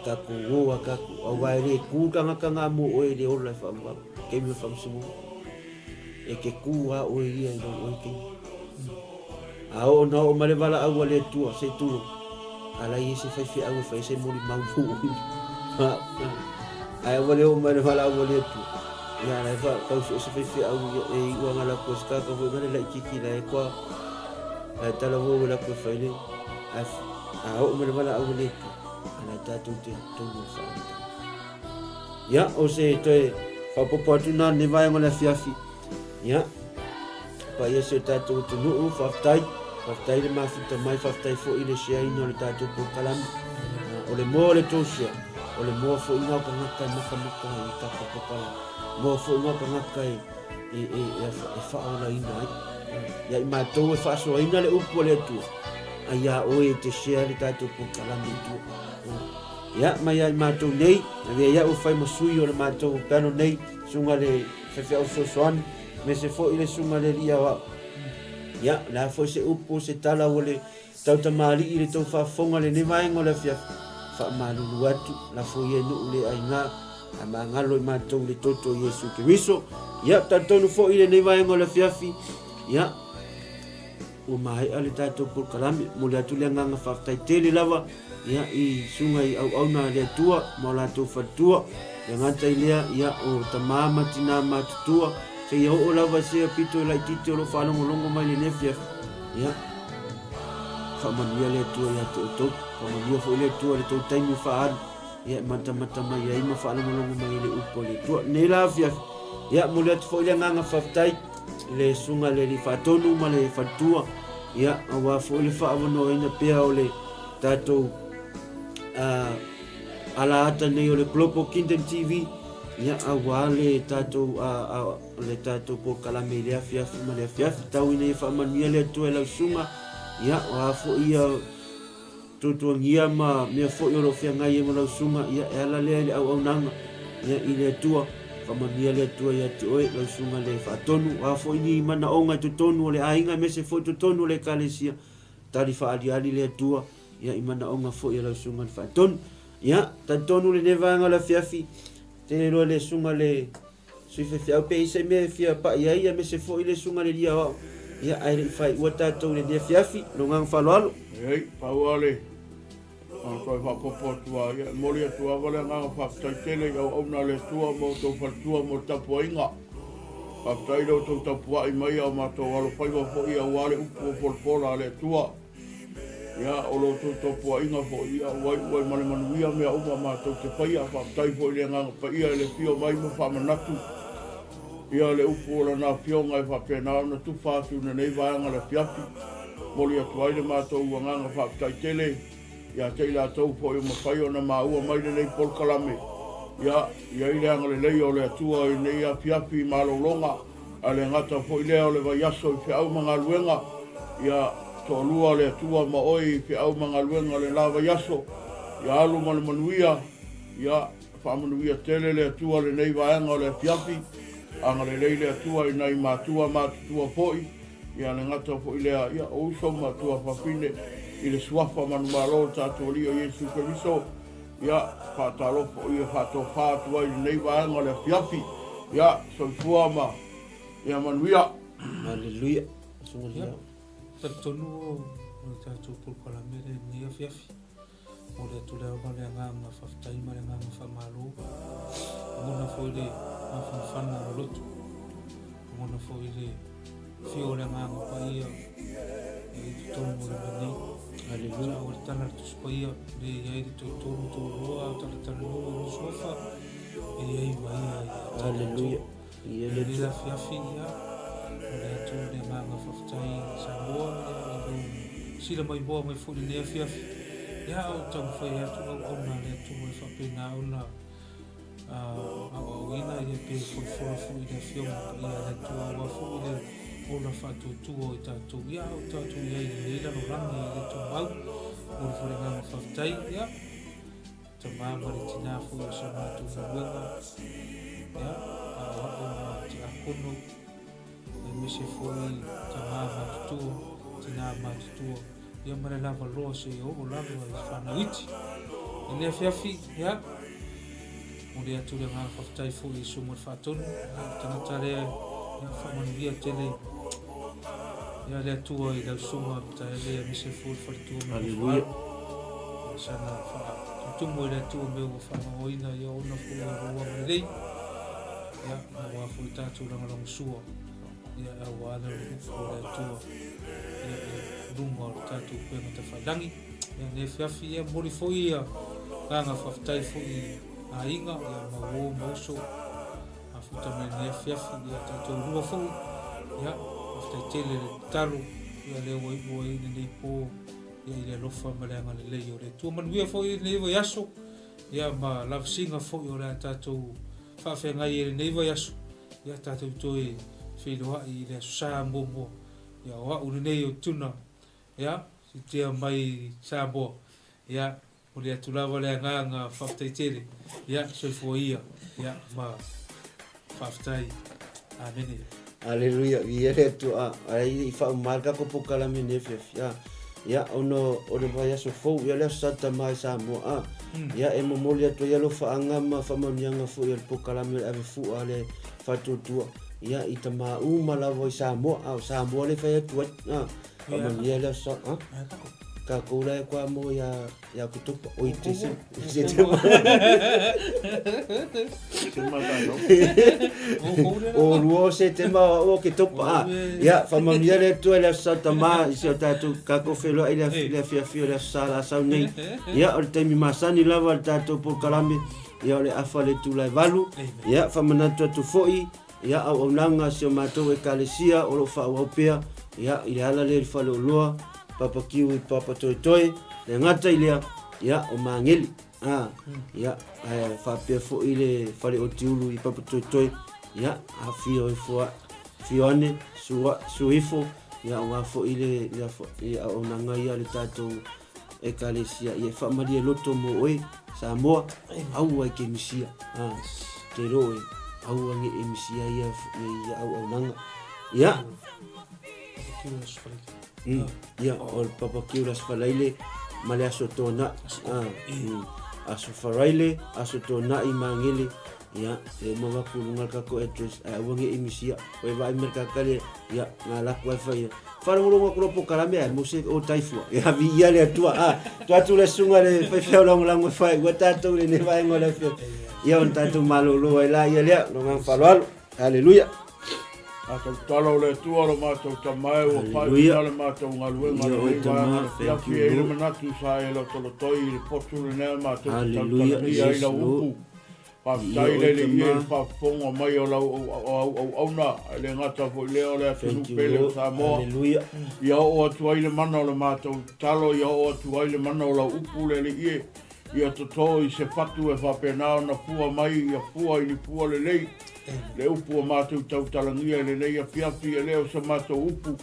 Tatou o a tatou, aua e le ku tagata nga mo oe i le ola e faavavau, taimi o le faamasinoga. E te ku a oe ia i lou oe taimi. A oo na oo ma le valaau a le Atua, se i tulou, a la i ai se faifeau e fai ai se molimau mo oe. Ae aua le oo mai le valaau a le Atua, ia la e tau sue se faifeau e iu anga la koe se tagata foi nga le laitiiti la e koa ae tala ua ua la koe fai le ae a oo mai le valaau a le Atua, a la e tatou te tonu o faaolataga. Ia, o se toe faaopoopo atu na lenei vaega o le afiafi. Ia, paia si o tatou atunuu, faafetai, faafetai le mafuta mai, faafetai foi i le share-ina o le tatou polokalame. O le moa o le tou share, o le moa foi nga o tagata e makamaka ai i tatou polokalame, moa foi nga o tagata e, e, e, e, e faaolaina ai. Ia i matou e faasoaina le upu a le Atua, a ia oe e te share le tatou polokalame i tua. Ia, mai ia i matou nei, avea ia'u e fai ma sui o le matou panel nei. Susuga le Faifeau Fesoasoani, aemaise foi le Susuga le Alii Aoao. Ia, o le a foi se upu, se tala ua le tautamalii i le tou faafofoga i lenei vaega o le afiafi, faamalulu atu, lafo ia i nuu le aiga, ae magalo i matou i le toto o Iesu Keriso. Ia, talitonu foi i lenei vaega o le afiafi, ia, Ua maea le tatou polokalame, momoli atu le agaga faafetai tele lava ia i susuga i auauna a le Atua ma o latou faletua, le gata i lea ia o tama ma tina matutua, seia oo lava i sea pito laitiiti o lo o faalogologo mai i lenei afiafi, ia faamanuia le Atua ia te outou, faamanuia foi le Atua i le tou taimi o faaalu, ia e matamata mai ai ma faalogologo mai ai i le upu a le Atua. Lenei la afiafi, ia momoli atu foi le agaga faafetai i le Susuga i le Alii Faatonu ma le Faletua, ia, aua foi le faaavanoaina pea o le tatou alaata nei o le Global Kingdom TV, ia, aua le tatou, le tatou polokalame i le afiafi ma le afiafi. Tau ina ia faamanuia le Atua i lau susuga, ia, o a foi ia Tuatuagia ma mea foi o lo o feagai ai ma lau susuga, ia, e ala lea i le auaunaga, ia, i le Atua. Faamanuia le Atua ia te oe, lau susuga le faatonu. O a foi ni manaoga i totonu o le aiga aemaise foi totonu o le Ekalesia, tali faaaliali le Atua, ia, i manaoga foi a lau susuga le faatonu. Ia, talitonu lenei vaega o le afiafi, tele loa le susuga le Sui faifeau pe i ai se mea e fia pai ai aemaise foi le susuga i le alii aoao ia ae le i faaiua tatou i lenei afiafi. Lou agaga faaaloalo. Ei, pau lava le toe faaopoopo atu lava, ia e momoli atu lava le agaga faafetai tele i auauna a le Atua ma outou faletua mo le tapuaiga. Faafetai i lo outou tapuai mai a o matou alofaiva foi aua le upu o polapola a le Atua. Ia, o lo outou tapuaiga foi, ia, ua iu ai ma le manuia mea uma matou te faia. Faafetai foi i le Agaga Paia i le afio mai ma faamanatu ia le upu o Lana Afioga e faapena ona tufa atu i lenei vaega o le afiafi. Momoli atu ai le matou agaga faafetai tele ia te i latou foi ua mafai ona maua mai lenei polokalame. Ia, i ai le agalelei o le Atua i lenei afiafi i malologa. Ae le gata foi lea o le vaiaso i feau ma galuega, ia toalua le Atua ma oe i feau ma galuega le la vaiaso, ia alu ma le manuia, ia faamanuia tele le Atua lenei vaega o le afiafi, agalelei le Atua i nai matua matutua foi, ia le gata foi lea, ia o uso ma tuafafine i le suafa manumalo o le tatou Alii o Iesu Keriso. Ia, faatalofa o ia faatofa atu ai i lenei vaega o le afiafi. Ia, soifua ma ia manuia. Haleluia. Susuga Ia, talitonu o le tatou polokalame lea i lenei afiafi. Momoli atu lava le agaga faafetai ma le agaga faamalo. Lagona foi le mafanafana o le loto. Lagona foi le Afio o le Agaga Paia e i totonu o le mea nei. Aleluia. Sa o le tala a le Tusi Paia, le i ai le toatolu, toalua, a o talatalanoa i lou suafa, e i ai ma ia ia te Aleluia. Ia le Atua. afiafi, ia, momoli atu le agaga faafetai i Samoa, ia, i lou sila maimoa mai foi i lenei afiafi. Ia, a o taumafai atu auauna a le Atua e faapena ona aoaoina ia pe folafola foi i le Afioga Paia a le Atua aua foi le ola faatuatua o i tatou ia a o tatou i ai i lenei lalolagi e le tumau. Momoli foi le agaga faafetai ia tama ma le tina foi o sa matou galuega ia aoao ma tiakono aemaise foi tama matutua tina matutua ia ma le lava loa seia oo lava i fanau iti. I le afiafi, ia, momoli atu le agaga faafetai foi i Susuga i le Faatonu, ia, le tagata lea, ia, faamanuia tele, ia, le Atua i lau Susuga Mataele, aemaise foi le faletua ma le Aleluia. nofo-alo. Ia, saga faatumutumu e le Atua mea ua faagaoina, ia, ona foi o lou agalelei, ia, aua foi tatou lagolagosua. Ia aua le upu o le Atua ia i luga o le tatou upega tafailagi. Ia nei afiafi ia momoli foi ia agaga faafetai foi i aiga ia ma uo ma uso mafuta mai lenei afiafi ia tatou lua foi ia faafetai tele le tatalo ia lea ua iu ai lenei po ia i le alofa ma le agalelei o le Atua. Manuia foi lenei vaiaso ia ma lavasiga foi o le a tatou faafeagai ai lenei vaiaso. Ia tatou toe feiloai i le Aso Sa muamua. Ia o au lenei o Tuna, ia, sitia mai Samoa. Ia, momoli atu lava le agaga faafetai tele. Ia, soifua ia, ia, ma. Faafetai. Amene. Aleluia, viia le Atua. Ai i faauma ai le tatou polokalame i lenei afiafi. A, ia, ona o le vaiaso fou, ia le Aso Sa Tama i Samoa. A, ia, e momoli atu ai alofaaga ma faamanuiaga foi a le polokalame o le Ave Fua a le Faatuatua, ia, i tama uma lava i Samoa. A, o Samoa lea e fai atu ai. A, faamanuia le Aso Sa, a, tatou la e Kuamoa ia Ia Oketopa, oi Tesema. Setema. O lua o Setema o Oketopa. Ah, ia, faamanuia le Atua i le Aso Sa Tama i si o tatou kākou feiloai i le afiafi o le Aso Sa la sau nei. Ia, o le taimi masani lava le tatou polokalame, ia o le afa le itula e 8. Ia, faamanatu atu foi, Ia, auaunaga a si o matou Ekalesia o lo o faaauau pea, ia, i le ala lea i le faleoloa, Papa Kiwi, Papa Toetoe, le gata i lea, ia, o Mageli, a, ia, ae faapea foi le fale Otiulu i Papa Toetoe, ia, afio ifo a, afio ane, sua, su ifo, ia, aua foi le, le, le auaunaga ia a le tatou Ekalesia, ia e faamalie loto mo oe, Samoa, aua e ke misia. A, te ro e, aua nge e misia ia, ia auaunaga. Ia. Ia, o le Papa Kiu le Aso Faraile ma le Aso Tona'i. A, Aso Faraile, Aso Tona'i, Magele, Ia, e uma avatu i luga le tatou address, ae aua ne i misia. Ua e vaai mai le tagata lea, ia, na alu atu ai fai ia. Faalogologo atu loa polokalame ae maua se o taifua. Ia, viia le Atua. A, tuu atu le susuga i le faifeau lagolago e fai, ua tatou i lenei vaega o le afiafi. Ia, ona tatou malolo ai laia lea, le agaga faaaloalo. Haleluia. Matou tatalo o le Atua lo matou Tama e ua faaiuina le matou galuega lenei vaega le fiafi e i le manatu sa e lotolotoi i le potu lenei a matou te tautalagia ai lau upu. Faafetai le Alii i le faafofoga mai o lau auauna, e le gata foi lea o le atunuu pele o Samoa. Ia oo atu ai le mana o le matou tatalo, ia oo atu ai le mana o lau upu le Alii e, ia toto i se fatu e faapena ona fua mai, ia fua i ni fua lelei. Le upu ua matou tautalagia i lenei afiafi, e le o se matou upu,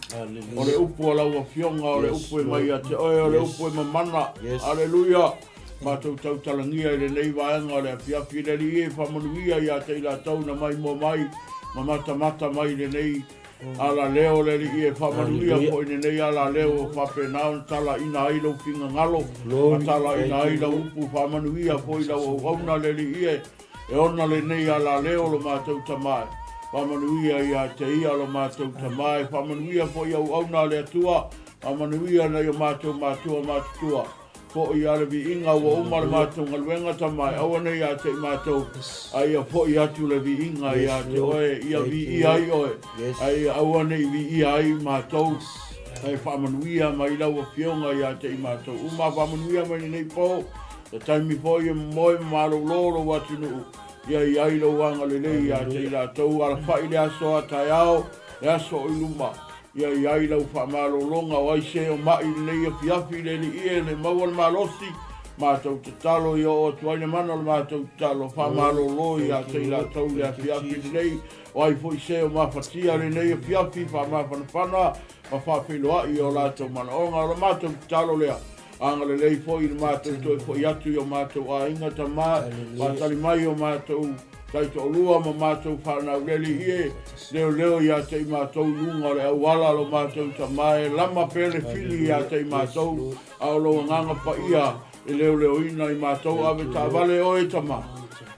o le upu a lau Afioga, o le upu e mai ia te oe, o le upu e mamana. Aleluia! Matou tautalagia i lenei vaega o le afiafi, le Alii e faamanuia ia te i latou na maimoa mai ma matamata mai i lenei alaleo, le Alii e faamanuia foi i lenei alaleo ua faapena ona talaina ai lou finagalo ma talaina ai lau upu, faamanuia foi lau auauna, le Alii e e ona lenei alaleo lo matou Tama e faamanuia ia te ia lo matou Tama e faamanuia foi auauna a le Atua, faamanuia nai o matou matua matutua. Foi a le viiga ua uma le matou galuega Tama e aua nei ia te i matou, a ia foi atu le viiga ia te oe, ia viia ai oe, a ia aua ne i viia ai matou. Ae faamanuia mai lau Afioga ia te i matou uma, faamanuia mai lenei po, le taimi foi e momoe ma malolo lou atunuu, ia i ai lou agalelei ia te i latou, alafai le aso a taeao, le aso o i luma. Ia i ai lau faamalologa o ai se o ma'i i lenei afiafi i le Alii e le maua le malosi, matou tatalo ia oo atu ai le mana o le matou tatalo, faamalolo ia te i latou i le afiafi lenei, o ai foi se o mafatia lenei afiafi, faamafanafana ma faafeiloai i o latou manaoga. O le matou tatalo lea, Agalelei foi i le matou toe foi atu i o matou aiga, Tama, faatali mai o matou taitoalua ma matou fanau le Alii e, leoleo ia te i matou i luga o le auala lo matou Tama e lama pea le fili ia te i matou, a o lou Agaga Paia e leoleoina i matou. Ave taavale oe, Tama,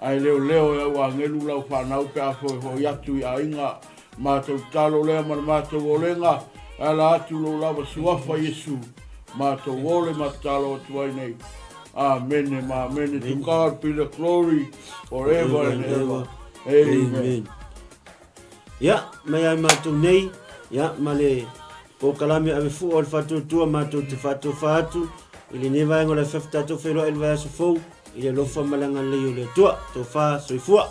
ae leoleo e au agelu lau fanau pe a foefoe atu i aiga. Matou tatalo lea ma le matou olega, e ala atu lou lava suafa Iesu, matou ole ma tatalo atu ai nei. Amene ma amene. To God be the glory forever and ever. Amen. Ia, mai ai matou nei, ia, ma le polokalame ave fua o le faatuatua matou te faatofa atu i lenei vaega o le afiafi tatou feiloai i le vaiaso fou i le alofa ma le agalelei o le Atua. Tofa soifua.